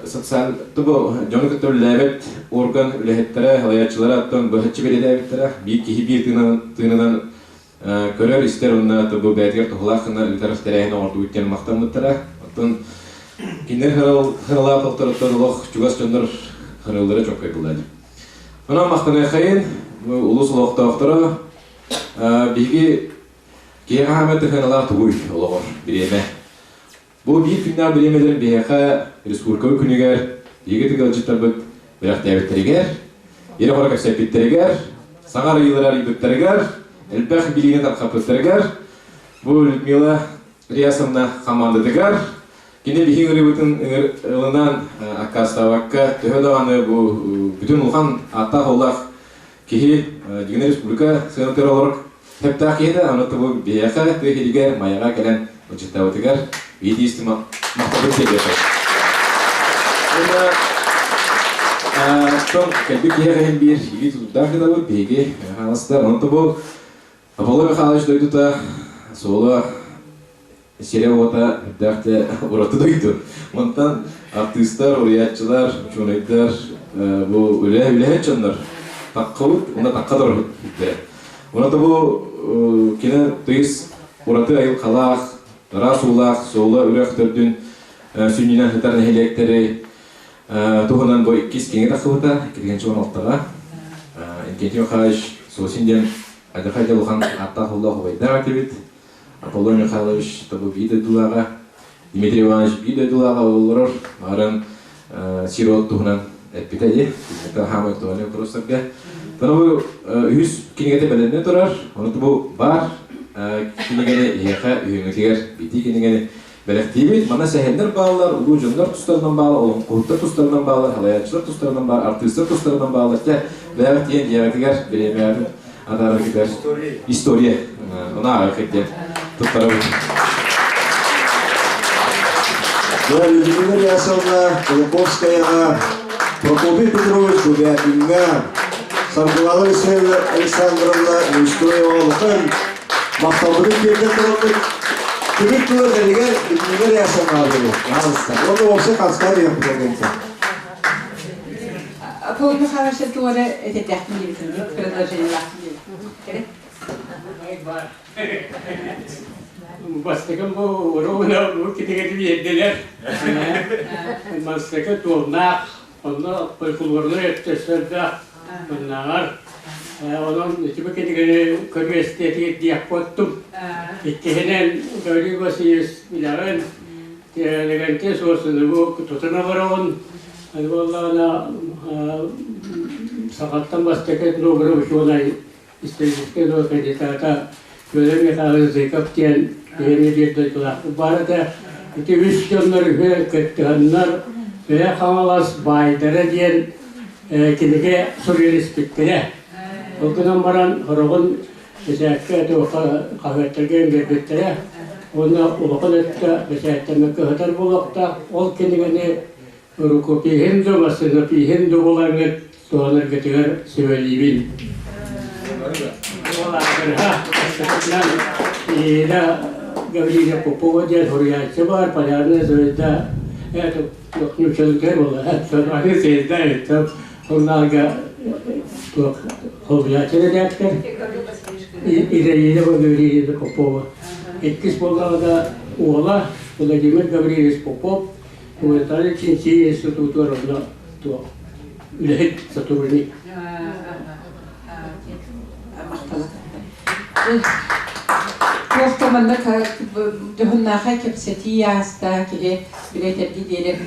социаль тобу дьону кытта үлэлээбэт орган үлэһиттэрэ, салайааччылара оттон быһаччы бэлиэтээбиттэрэ. Биир киһи биир тыынынан көрөр-истэр уонна тобу бэйэтигэр туһалаах гына ыытар тэрээһин оҥордубут диэн махтаммыттара. Оттон кинилэр хыралаах олторуттан олох чугас дьоннор хырыллара чоккай буолла. Онон махтаныаххайын улуус олохтоохторо биһиги киһи хаамар тыһыналаах тугуй олоҕор бириэмэ. Бу биир күннээх бириэмэлэрин биһиэхэ республика күнүгэр биһиги тыгылдьыттарбыт бэлэхтээбиттэригэр, ирэ-хоро кэпсэппиттэригэр, саҥа арыйыылары арыйбыттарыгар, элбэх билиини тарҕаппыттарыгар бу Людмила Риасовна хамаандатыгар Кини биһиги ыҥырыыбытын ылынан аккаастаабакка, төһө даҕаны бу бүтүн улахан ааттаах-уоллаах киһи дьиҥинэ республика сыанатыгар олорор сөптөөх киһи да, аны бу биһиэхэ тыа сиригэр Майаҕа кэлэн ыччаттабытыгар биир исти махталбын тиэрдиэххэ. Оттон кэлбит киһиэхэ иһин биир илии тутурдаах гынабыт биһиги хаалыстар. Онон бу Аполлон Михайлович дойдута суола сирэ-уота үрдээх да ураты дойду. Онтон артыыстар, уруйааччылар, учуонайдар бу үлэ үлэһит дьоннор таххабыт уонна тахха турабыт диттэрэ. Уонна бу кини тыйыс ураты айылҕалаах, ыраас уулаах Суола үрэх төрдүн сүнньүнэн сытар нэһилиэктэри туһунан бу иккис киҥи тахсыбыта, 2016-га. Иннокентий Михайлович Сосин диэн Адьахай дьалхан ааттаах улаах убайдаах этибит. Аполлон Михайлович тобу биир дойдулааҕа, Дмитрий Иванович биир дойдулааҕа олорор, баарын сирот туһунан эппитэ дии. Это хаамай актуальный вопростарга. Тону бу үһүс кинигэтэ бэлэмнэ турар. Ону бу бар кинигэни иһиэхэ үһүҥүтүгэр битии кинигэни бэлэхтиибит. Манна сэһэннэр бааллар, улуу дьоннор тустарынан бааллар, олоҥхоһуттар тустарынан бааллар, халайааччылар тустарынан баар, артыыстар тустарынан бааллар. Дьэ, бэйэҕит тиийэн дьиэҕитигэр бириэмэҕитин атаараргытыгар история. Она ааҕыаххыт диэн туттарабыт. Людмила Рясовна Кулаковскаяҕа, Прокопий Петрович Губякиҥҥа, Саргылана Александровна Неустроева улахан махталбытын тиэрдэн турабыт. Түмүк тыла бэригэр Людмила Рясовнаҕа буолуо. Наалыста. Уонна уопсай ханскаа диэхпит эргэнтэ. Павел Михайлович туора этэрдээхпин диэбитин предложениелаахпын диэбит. Бастакы бу уругуна бу кинигэни биэрдилэр. Бастакы туомнаах, онно фольклорнай өттөсөрдөөх муннааҕар. Онон ити бу кинигэни көрүөстиэтигэр диэх буоттум. Иккиһинэн Гаврил Васильевич билэҕин, Лэгэнтэй суосуну бу тутан олороҕун. Аны буоллаҕына сахаттан бастакы этнограф учуонай историческай наука кандидата Федор Михайлович Зыков диэн киһини биир дойдулаахпыт баар этэ. Ити үс дьоннор үһү кыттыһаннар Мэҥэ Хаҥалас баайдара диэн кинигэ суруйан испиттэрэ. Ол гынан баран сороҕун бэчээккэ туохха хаһыаттарга биэрбиттэрэ уонна улахан өттө бэчээттэммэккэ сытар буолуохтаах. Ол кинигэни рукопиһын да, машинопиһын да булаҥҥыт туһанаргытыгар сүбэлиибин. Ирина Гаврильевна Попова диэн суруйааччы баар, Полярная звезда, это нууччалыытыгар буолла, Полярная звезда это журналга суруйааччы редактор Ирина Гаврильевна Попова. Иккис буоллаҕына уола Владимир Гаврильевич Попов Гуманитарнай чинчийии институтугар онно туох үлэһит сотрудник. Туох да манна дьоһуннаахай кэпсэтии ааста, киһи билэ диэри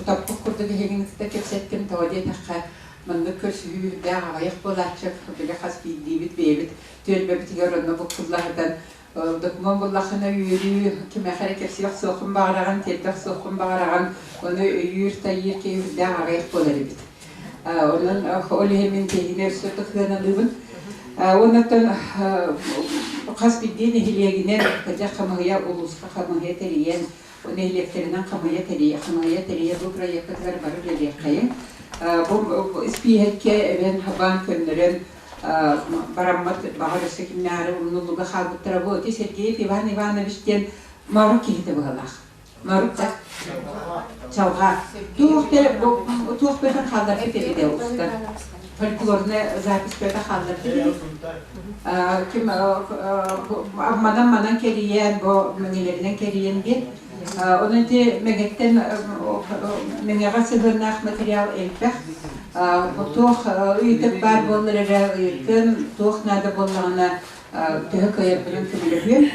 утаппыт курдук эһигини кытта кэпсэттим, тоҕо диэтэххэ маннык көрсүһүү аҕыйах буолааччы, били хас биирдиибит бэйэбит түөлбэбитигэр онно буккуллаһытан Докумуон буллаххына үөрүү, кимиэхэ эрэ кэпсиэх суоххун баҕараҕын, тиэрдэх суоххун баҕараҕын, ону өйүүр-тайыыр киһи үрдээх аҕыйах буолар эбит. Онон ол иһин мин киһини өссө тыхыаналыыбын. Уоннаттан хас биирдии нэһилиэгинэн кырдьах хамыһыйа улууска хамыһыйа тэрийэн, нэһилиэктэринэн хамыйа тэрийэ, хамыйа тэрийэ бу проеккытыгар бары үлэлиэххэйиҥ. Бу испииһэккэ эбэн хабаан көннөрөн бараммыт баҕар өссө кимнээҕи умнуллуга хаалбыттара бу ити Сергеев Иван Иванович диэн Морук киһитэ быһалаах. Морук да чалҕа. Туох туох бөтөн хаалларбыт эбитэ устар. Фольклорная запись бөтө хаалларбыт эбит. Ким манан-манан кэрийэн, бу мэҥэлэринэн кэрийэн диэн. Онон ити мэҥэттэн мэҥэҕэ сыһыаннаах материал элбэх. Туох ыйытык баар буоллар эрэ ыйытын, туох наада буоллаҕына төһө кыайарбынан көмөлөһүөм.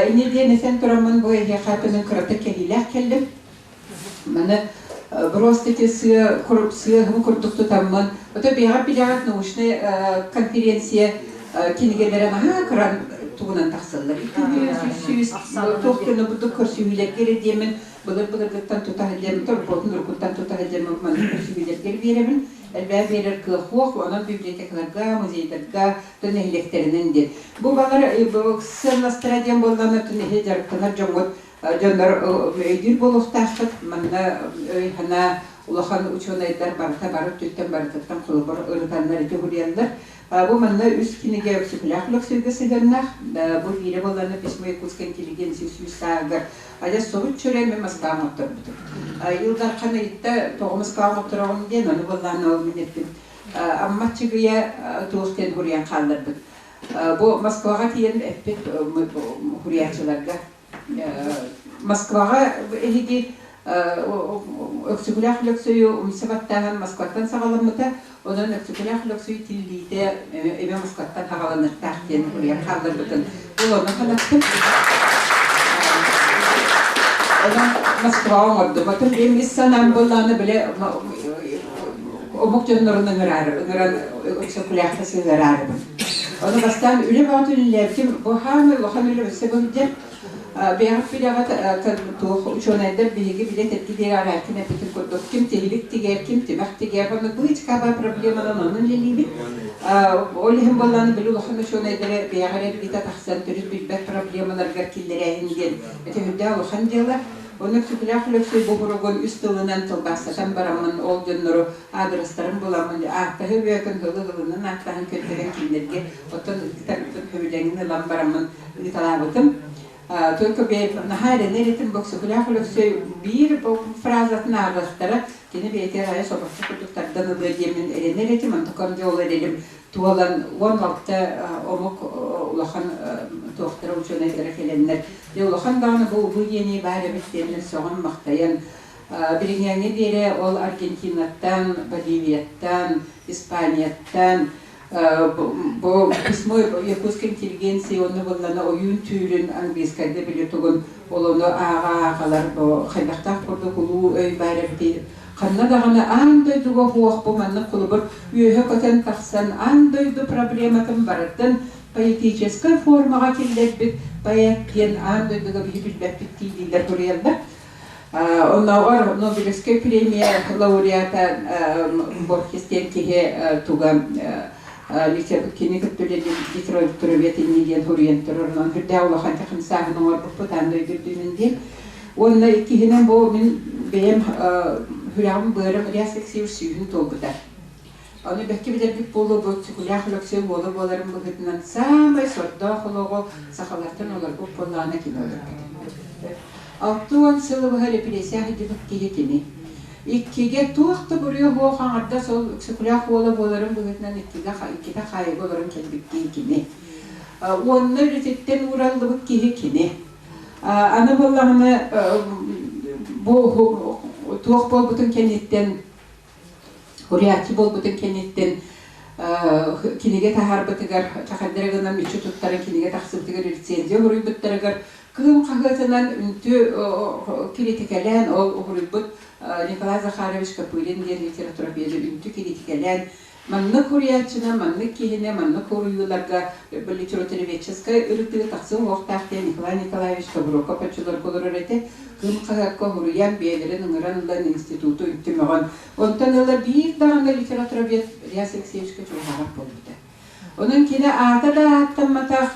Инньэ диэн этэн тураммын бу эһиэхэ күнүн кыратык кэһиилээх кэллим. Маны просто ити сыа сыаһым курдук тутаммын, ото бэйэҕит билэҕит научнай конференция кинигэлэрэ наһаа кыран тугунан тахсаллар. 200 туох гына бурдук көрсүһүүлэргэ эрэ диэммин былыр-былыргыттан тута сылдьаммын, торботун уруккуттан тута сылдьаммын маннык көрсүһүүлэргэр биэрэбин. Элбэҕи биэрэр кыах суох, онон библиотекаларга, музейдарга, нэһилиэктэринэн диэн. Бу баҕар сыаннастара диэн буоллаҕына, эһи дьарыктанар дьоҥҥут дьоннор өйдүүр буолуохтааххыт. Манна өй-санаа улахан учуонайдар барыта бары өттүттэн барытыттан холобур ырытаннар ити уһуруйаллар. Бу манна үс кинигэ Өксөкүлээх Өлөксөйгө сыһыаннаах. Бу биирэ буоллаҕына Письмо якутской интеллигенции сүүс сааһыгар адьас соһуччу эрэ мин Москваҕа оҥотторбутум. Ил Дархан ыйытта тоҕо Москваҕа оҥоттороҕун диэн, ону буоллаҕына ол мин эттим Амма Аччыгыйа туох диэн суруйан хаалларбыт. Бу Москваҕа тиийэн эппит суруйааччыларга Москваҕа эһиги Өксөкүлээх Өлөксөйү умса баттааһын Москваттан саҕаламмыта, онон Өксөкүлээх Өлөксөй тиллиитэ эмэ Москваттан саҕаланыахтаах диэн суруйан хаалларбытын ол онно санаттым. Онон Москваҕа оҥордум. Оттон бэйэм ис санаам буоллаҕына, бile омук дьоннорун ыҥыраары, ыҥыран Өксөкүлээххэ сыһыараарыбын. Ону бастаан үлэ бөҕөтүн үлэлээбитим. Бу хаамай улахан үлэ өссө бу сылдьар. Бэйэҕит билэҕит туох учуонайдар биһиги билэ тэтки диэри арааккын эппитин курдук ким тиһилик тигэр, ким тимэх тигэр, онно быычкаба проблеманан онно үлэлиибит. Ол иһин буоллаҕына били улахан учуонайдары бэйэҕэр эргитэ тахсан төрүт билбэт проблемаларгар киллэрээһин диэн ити үрдээх улахан дьыала. Онно Өксөкүлээх Өлөксөй бу буругун үс тылынан тылбаастатан бараммын ол дьоннору аадырыстарын буламмын ааттаһыы үөкүн һылы-һылынан ааттаһан көрдөрөн кинилэргэ оттон ыытарбытын сөбүлэҥин ылан бараммын ыыталаабытым. Только наһаа эрэнэр этим бу Өксөкүлээх Өлөксөй биир фразатын ааҕыахтара кини бэйэтигэр айа собохчу курдук тардан ылыа диэммин эрэнэр этим онтукам дьэ ол эрэлим туолан 16 омук улахан туохтара учуонайдара кэлэннэр дьэ улахан даҕаны бу улуу диэни баар эбит диэннэр сөҕөн-махтайан билиҥҥээҥҥэ диэри ол Аргентинаттан, Боливияттан, Испанияттан бу письмо якутской интеллигенции уонна буоллана ойуун түүлүн английскайда били тугун ол ону ааҕа-ааҕалар бу хайдахтаах курдук улуу өй баар эбитий ханна даҕаны аан дойдуга суох бу маннык холобур үөһэ көтөн тахсан аан дойду проблематын барытын поэтическай формаҕа киллэрбит поэт диэн аан дойдуга биһи билбэппит дииллэр суруйаллар. Оннооҕор Нобелевскай премия лауреата Борхес диэн киһи туга кини кытта үлэлиир литературовед инни диэн суруйан турар. Онон үрдээх улахан хамсааһын оҥорбуппут аан дойду үрдүнэн диэн. Уонна иккиһинэн бу мин бэйэм сүрэҕим быарым Ильяс Алексеевич сүүһүн туолбута. Ону бэккэ билэрбит буолуо бу Өксөкүлээх Өлөксөй уола буоларын быһыытынан саамай сордоох олоҕу сахалартан олорбут буоллаҕына кини олорбут. 60 сылы быһа репрессия сылдьыбыт киһи кини. Иккигэ туох да буруйа суох аҥардас ол Өксөкүлээх уола буоларын быһыытынан иккигэ иккитэ хаайыга олорон кэлбит киһи кини. Уонна үлэтиттэн уураллыбыт киһи кини. Аны буоллаҕына бу туох буолбутун кэнниттэн Уруйааччы буолбутун кэнниттэн кинигэ таһаарбытыгар чахайдара гынан мүччү туттаран кинигэ тахсыбытыгар рецензия уруйбуттарыгар Кыым хаһыатынан үнтү киритикэлээн ол уһуруйбут Николай Захарович Копырин диэн литературоведы үнтү киритикэлээн Маннык суруйааччыны, маннык киһини, маннык уруйууларга литературоведческай ырытыы тахсыа уохтаах диэн Николай Николаевич Тобуруокап оччолорго олорор этэ. Кыым хаһыакка уһуруйан, бэйэлэрин ыҥыран ылан институту үнтү мөҕөн, онтон ыла биир даҕаны литературовед Ильяс Алексеевичка чугаһаабат буолбута. Онон кини аата да ааттамматах,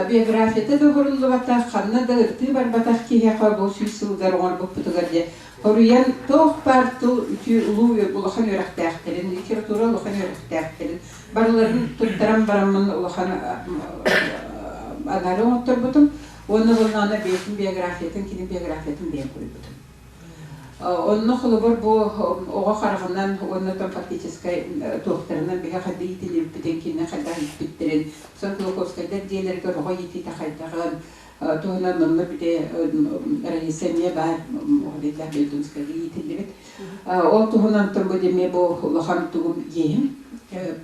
биографията да уһуруллубатах, ханна да ырытыы барбатах киһиэхэ бу сүүс сылыгар оҥорбуппутугар диэн хоруйан туох баар тыл үтүө улуу улахан үөрэхтээхтэрин, литература улахан үөрэхтээхтэрин барыларын туттаран бараммын улахан анаары оҥотторбутум уонна буоллаҕына бэйэтин биографиятын, кини биографиятын бэйэм суруйбутум. Онно холобур бу оҕо хараҕынан уонна там фактическай туохтарынан биһи хайдах иитиллибиппитин, кинини хайдах ииппиттэрин, сон Кулаковскайдар дьиэлэригэр оҕо иитиитэ хайдаҕын туһунан онно били Раиса эмиэ баар Оҕолейлаах Бөйдунскайга иитиллибит. Ол туһунан бу эмиэ бу улахан тугум иэһим.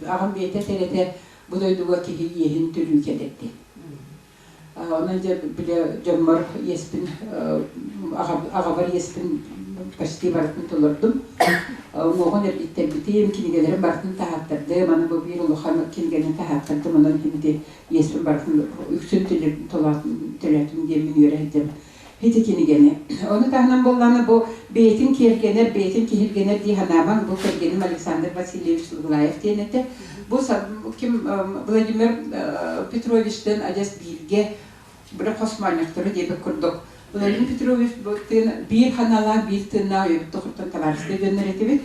Аҕам бэйэтэ этэр этэ бу дойдуга киһи иэһин төлүү кэлэр диэн. Онон дьэ били дьоммор иэспин аҕабар иэспин почти барытын толордум. Уҥуоҕун эргиттэрбитим, кинигэлэрин барытын таһааттардым. Аны бу биир улахан кинигэни таһааттардым, онон ити иэспин барытын үксүн төлөөтүм диэммин үөрэ сылдьабын. Ити кинигэни. Ону таһынан буоллаҕына бу бэйэтин киэргэнэр, бэйэтин киһиргэнэр дии санаамаҥ. Бу кэргэним Александр Васильевич Лугулаев диэн этэ. Бу ким Владимир Петровичтыын адьас бииргэ били хос моонньохтору диэбит курдук. Владимир Петрович бу тыын биир ханалаах, биир тыыннаах өйөбүт тохуттан табаарыстыы дьоннор этибит.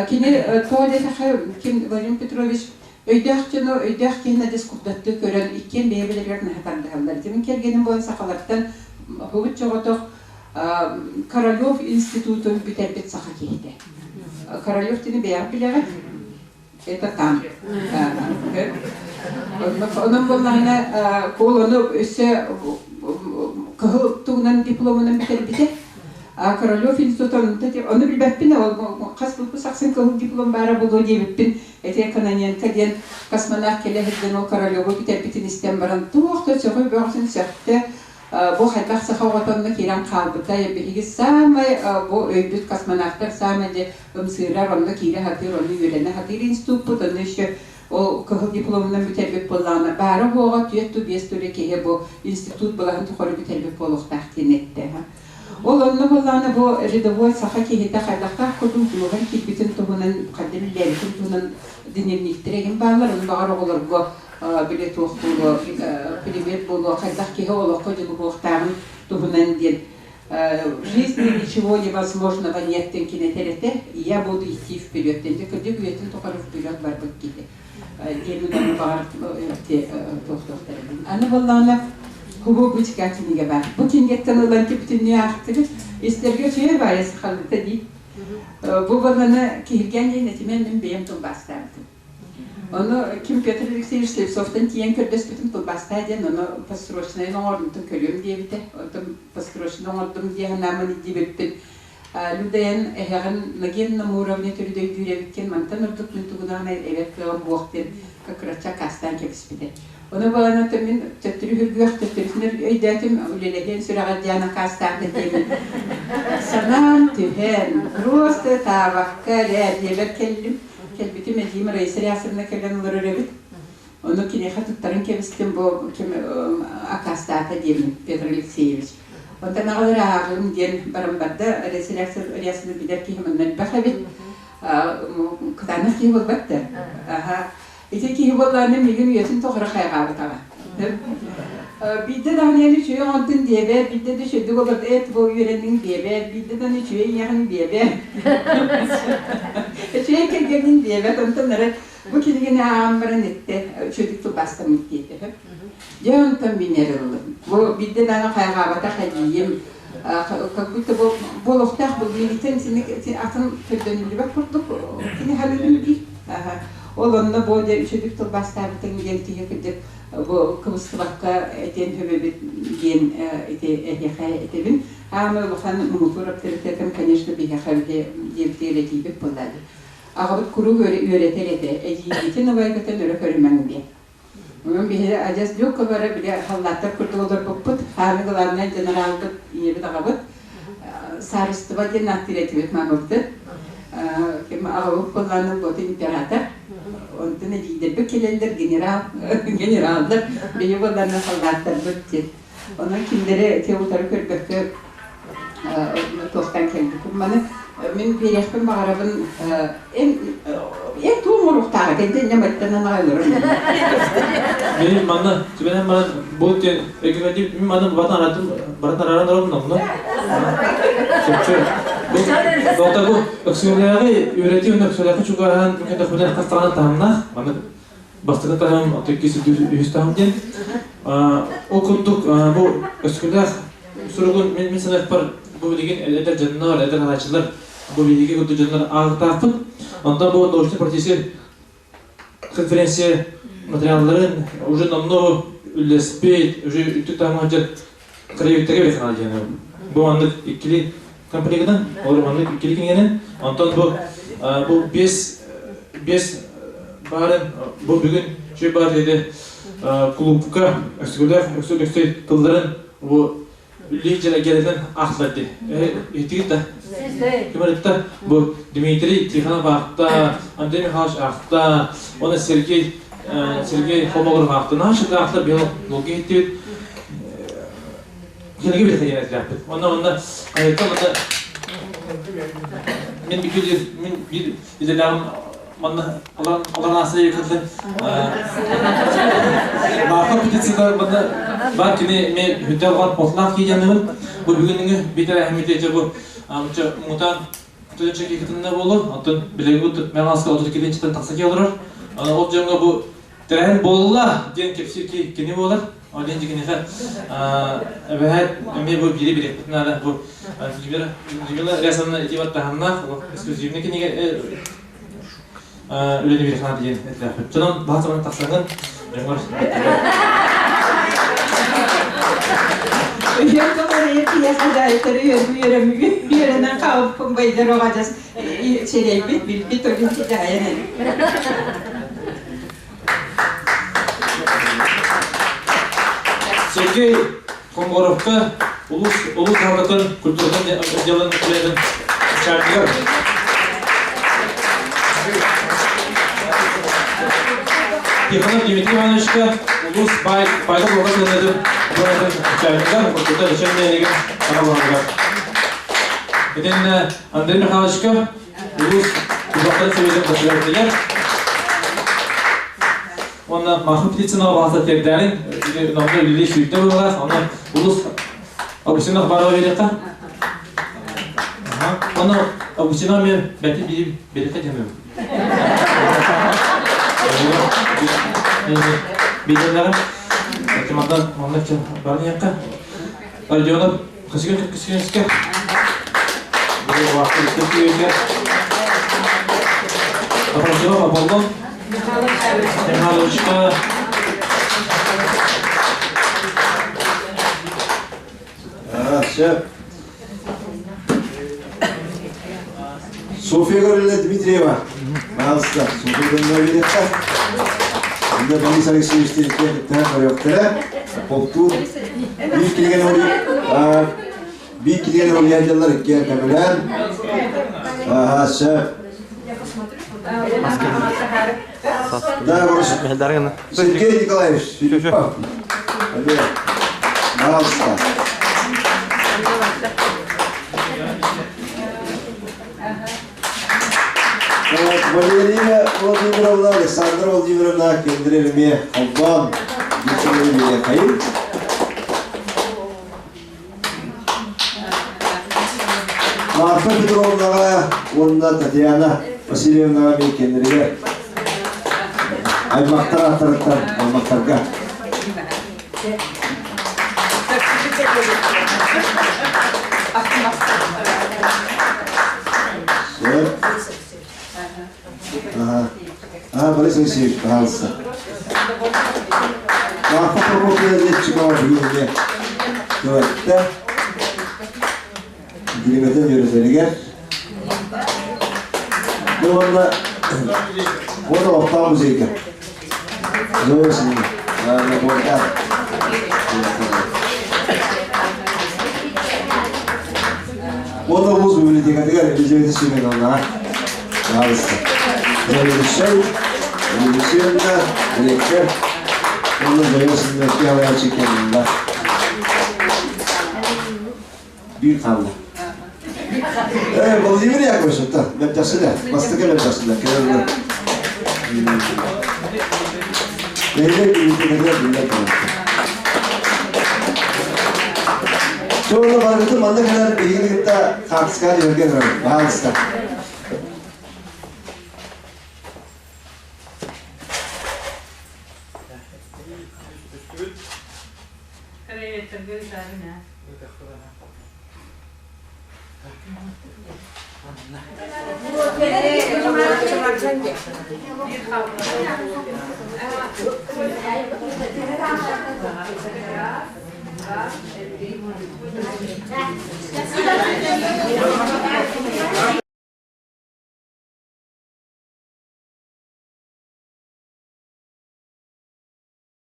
Кини тоҕо диэтэххэ, ким Владимир Петрович өйдөөх дьону, өйдөөх киһини адьас курдаттыы көрөн, иккиэн бэйэ-бэйэлэригэр наһаа тардыһаллар. Ити мин кэргэним буолан сахалартан хобут чоҕотох Королев институтун бүтэрбит саха киһитэ. Королев диэни бэйэҕит билэҕит? Это там. Онон буоллаҕына, Кол ону өссө кыһыл тугунан дипломунан бүтэрбитэ. Королев институтун ону билбэппин, хас выпуск ахсын кыһыл диплом баара буолуо диэбиппин, эти Кононенко диэн космонавт кэлэ сылдьан ол Королеву бүтэрбитин истэн баран, туох да сөҕүү бөҕөтүн сөхтө, Бу хайдах саха оҕото онно киирэн хаалбытай, биһиги саамай бу өйбүт космонавтар саамай дьэ ымсыырар, онно киирэ сатыыр, онно үөрэнэ сатыыр институппут, онно еще ол кыһыл дипломунан бүтэрбит буоллаҕына, баара-суоҕа түөрт ту биэс туре киһи бу институт былаһын тухары бүтэрбит буолуохтаах диэн эттэ. Ол онно буоллаҕына бу рядовой саха киһитэ хайдахтаах курдук дьулуһан киирбитин туһунан, хайдах үлэлээбитин туһунан дневниктэрэ игин бааллар, ону баҕар оҕолорго били туох буолуо, предмет буолуо, хайдах киһи олоххо дьулуһуохтааҕын туһунан диэн в жизни ничего невозможного нет диэн кинэтэр этэ, я буду идти вперед диэн, дьэ кырдьык үйэтин тухары вперед барбыт киһи диэн ону баҕар туохтуохтар эбин. Аны буоллаҕына Кубу бычка кинигэ баар. Бу кинигэттэн ылан бүтүннүү аахтыгыт. Истэргэ үчүгэй баайы сахалыыта дии. Бу буоллана киһиргээн диэн этимэн мин бэйэм тылбаастаабытым. Ону ким Петр Алексеевич Слепцовтан тиийэн көрдөспүтүм тылбаастаа диэн, ону построчнайын оҥорбутун көрүөм диэбитэ. Онтон построчнай оҥордум дии санааммын илдьибиппин. Люда эн эһэҕин на генном уровне төрүт өйдүүр эбиккин, мантан ордук мин тугунаан эбэр кыаҕым буох диэн кыккыраччы аккаастаан кэбиспитэ. Ону буолан оттон мин төттөрү үргүөх, төттөрүтүн өйдөөтүм, үлэлэһиэн сүрэҕэлдьээн аккаастаата диэмин. Санаам түһэн, просто таабакка эрэ дьиэбэр кэллим. Кэлбитим эдьиийим Раиса Рясовна кэлэн олорор эбит. Ону киниэхэ туттаран кэбистим бу ким аккаастаата диэмин Петр Алексеевич. Онтон аҕалар ааҕыым диэн баран барда. Раиса Рясовна билэр киһи манна элбэх эбит. Кытаанах киһи буолбат да. Аха. Ити киһи буоллаҕына миигин үйэтин тухары хайҕаабатаҕа. Биирдэ даҕаны эн үчүгэй оҥордун диэбэт, биирдэ да үчүгэйдик олордо эт бу үөрэнниҥ диэбэт, биирдэ даҕаны үчүгэй ийэҕин диэбэт. Үчүгэй кэргэнин диэбэт, онтон эрэ бу кинигэни ааҕан баран эттэ, үчүгэйдик тылбаастаммыт диэтэ. Дьэ онтон мин эрэ ыллым. Бу биирдэ даҕаны хайҕаабатах эдьиийим как будто бу буолуохтаах бу миигиттэн итинник атын көрдөнүллүбэт курдук кини халыым диир. Ол онно бу дьэ үчүгэй тылбаастаабытыҥ диэн киһи кырдьык бу кыбыстыбакка этиэн сөбөбүт диэн ити эһиэхэ этэбин. Аамай улахан муҥутуур авторитетым, конечно, биһиэхэ диэбитигэр этиибит буолла дии. Аҕабыт куруук үөрэтэр этэ, эдьиийгитин убайгытын өрө көрүмэҥ диэн. Онон биһиги адьас дьук бары били халлааттар курдук олорбуппут. Хааны главнай генералбыт, ийэбит аҕабыт саарыстыба диэн ааттыыр этибит маамабытын. Ким аҕабыт буоллаҕына вот император. Онтон эдьиийдэрбит кэлэллэр генерал, генераллар, биһи буоллаҕына халлааттарбыт диэн. Онон кинилэри те утары көрбөккө туохтан кэлбитим. Маны мин биэриэхпин баҕарабын эн эн туом оҥоруохтаах этин дьэ маттанан аҕай олорон. Мин манна түбэнэн баран бу диэн өкүмэтим мин манна барытын аратым барытын арааран оробун онно. Чөпчө. Бу доктор бу өксүөлээҕи үөрэтии уонна өксүөлээххэ чугаһаан мүкэтэхпинэ хас даҕаны таһымнаах. Маны бастакы таһым, иккис, үһүс таһым диэн. Ол курдук бу өскүлээх суругун мин мин саныахпар бу билигин эдэр дьоннор, эдэр ханааччылар бу биһиги курдук дьоннор ааҕытаахпыт. Онтон бу научно-практическай конференция материалларын уже номнуо үллэспит, уже үтүк таһымҥа сылдьар краеведтарга бэрханал диэн бу маннык иккили комплегынан, ол маннык иккили кинигэнэн, онтон бу бу биэс биэс баарын бу бүгүн үчүгэй баар диэти клубка өксүгүлээх өксү өксөй тылларын бу үллүү дьэрэгэринэн аахтылар дии. Иһиттигит да? Ким арытта? Бу Дмитрий Тихонов аахта, Андрей Михайлович аахта, уонна Сергей Сергей Холмогоров аахта. Наһаа шык аахтар биһи долгуй иһиттибит. Кинигэ билэ диэн этилээхпит. Онно онно айыттан онно мин биир мин биир идэлээҕим. Манна олан аса екілді. Марфа Птицына манна бар кини ме хүтел бар потлах кияныбын. Бу бүгүнү битер әһмите бу амча мутан төчө кикитинне болу. Антон билеги мен аска отур килинчитен такса келдирер. Ол жонго бу терен болла диэн кепсир ки кини болар. Ол дигинеха эбэһэт эми бу бири бири нада бу Людмила Рясовна итибат таханна эксклюзивный киниге үлени бир хана диэн этилэхпит. Чонон баһасаман тахсаңын жоңор Өйөн тоҕор киһиэхэ даайтары үөрэнэн хаалбыппын байдар оҕадьас сирэйбит билбит олин кидаайан. Сергей Коморовка улус улус халатын культуратын отделын үлелин начальнигар. Тихонов Дмитрий Ивановичка улус бай пайда болған сылынатын начальнигар, культура лечебный аралағыгар. Итин Андрей Михайловичка улус кузактан сөйлеп председателя. Онна Махмуд Птицына бағаса тердәрин, номда үлі сүйікті болғас, оны улус Августина Хабарова берекка. Оны Августина мен бәті бири берекка демем. Биденлere Тимандан онна барын якка. Родионов Кысыгын Кысыгынска. Бу вакыт өтүгө. Афросима Аполлон. Михайловичка. Все. Софья Гавриловна Дмитриева. Пожалуйста, Софья Гавриловна Вилетта. Онда Борис Алексеевич Терекер көрөктөрө. Поптур. Бир килген ори. Бир килген ори иккен көмөлөр. Ага, все. Да, Борис. Сергей Николаевич Филиппов. Пожалуйста. Валерия Владимировна, Александра Владимировна, кендирелиме Холбан, Дмитрий Хайым. Марфа Петровнаға, онда Татьяна Васильевнаға мен кендіреге. Аймақтар аттарыттан, аймақтарға. Ага. А, Борис Алексеевич, пожалуйста. Марфа Прокопьевна Летчикова бүгінге көмекті. Дилеметін үйретелігер. Бұл онда оны оқтау музейка. Зоя Синина. Оны улус библиотекатыгар Елизавета Семеновна. Пожалуйста. Заведующий, Елизавета, директор. Оны Зоя Синина киалая чекенында. Bir kaldı. Владимир Яковлевич, да, ләптәсілі, бастығы ләптәсілі, келерді. Ләйлі библиотекада білмек Чоğunu баргыты манна кэлэр биһигини кытта хаартыскаҕа түһэргэ ыҥырабын. Баһаалыста.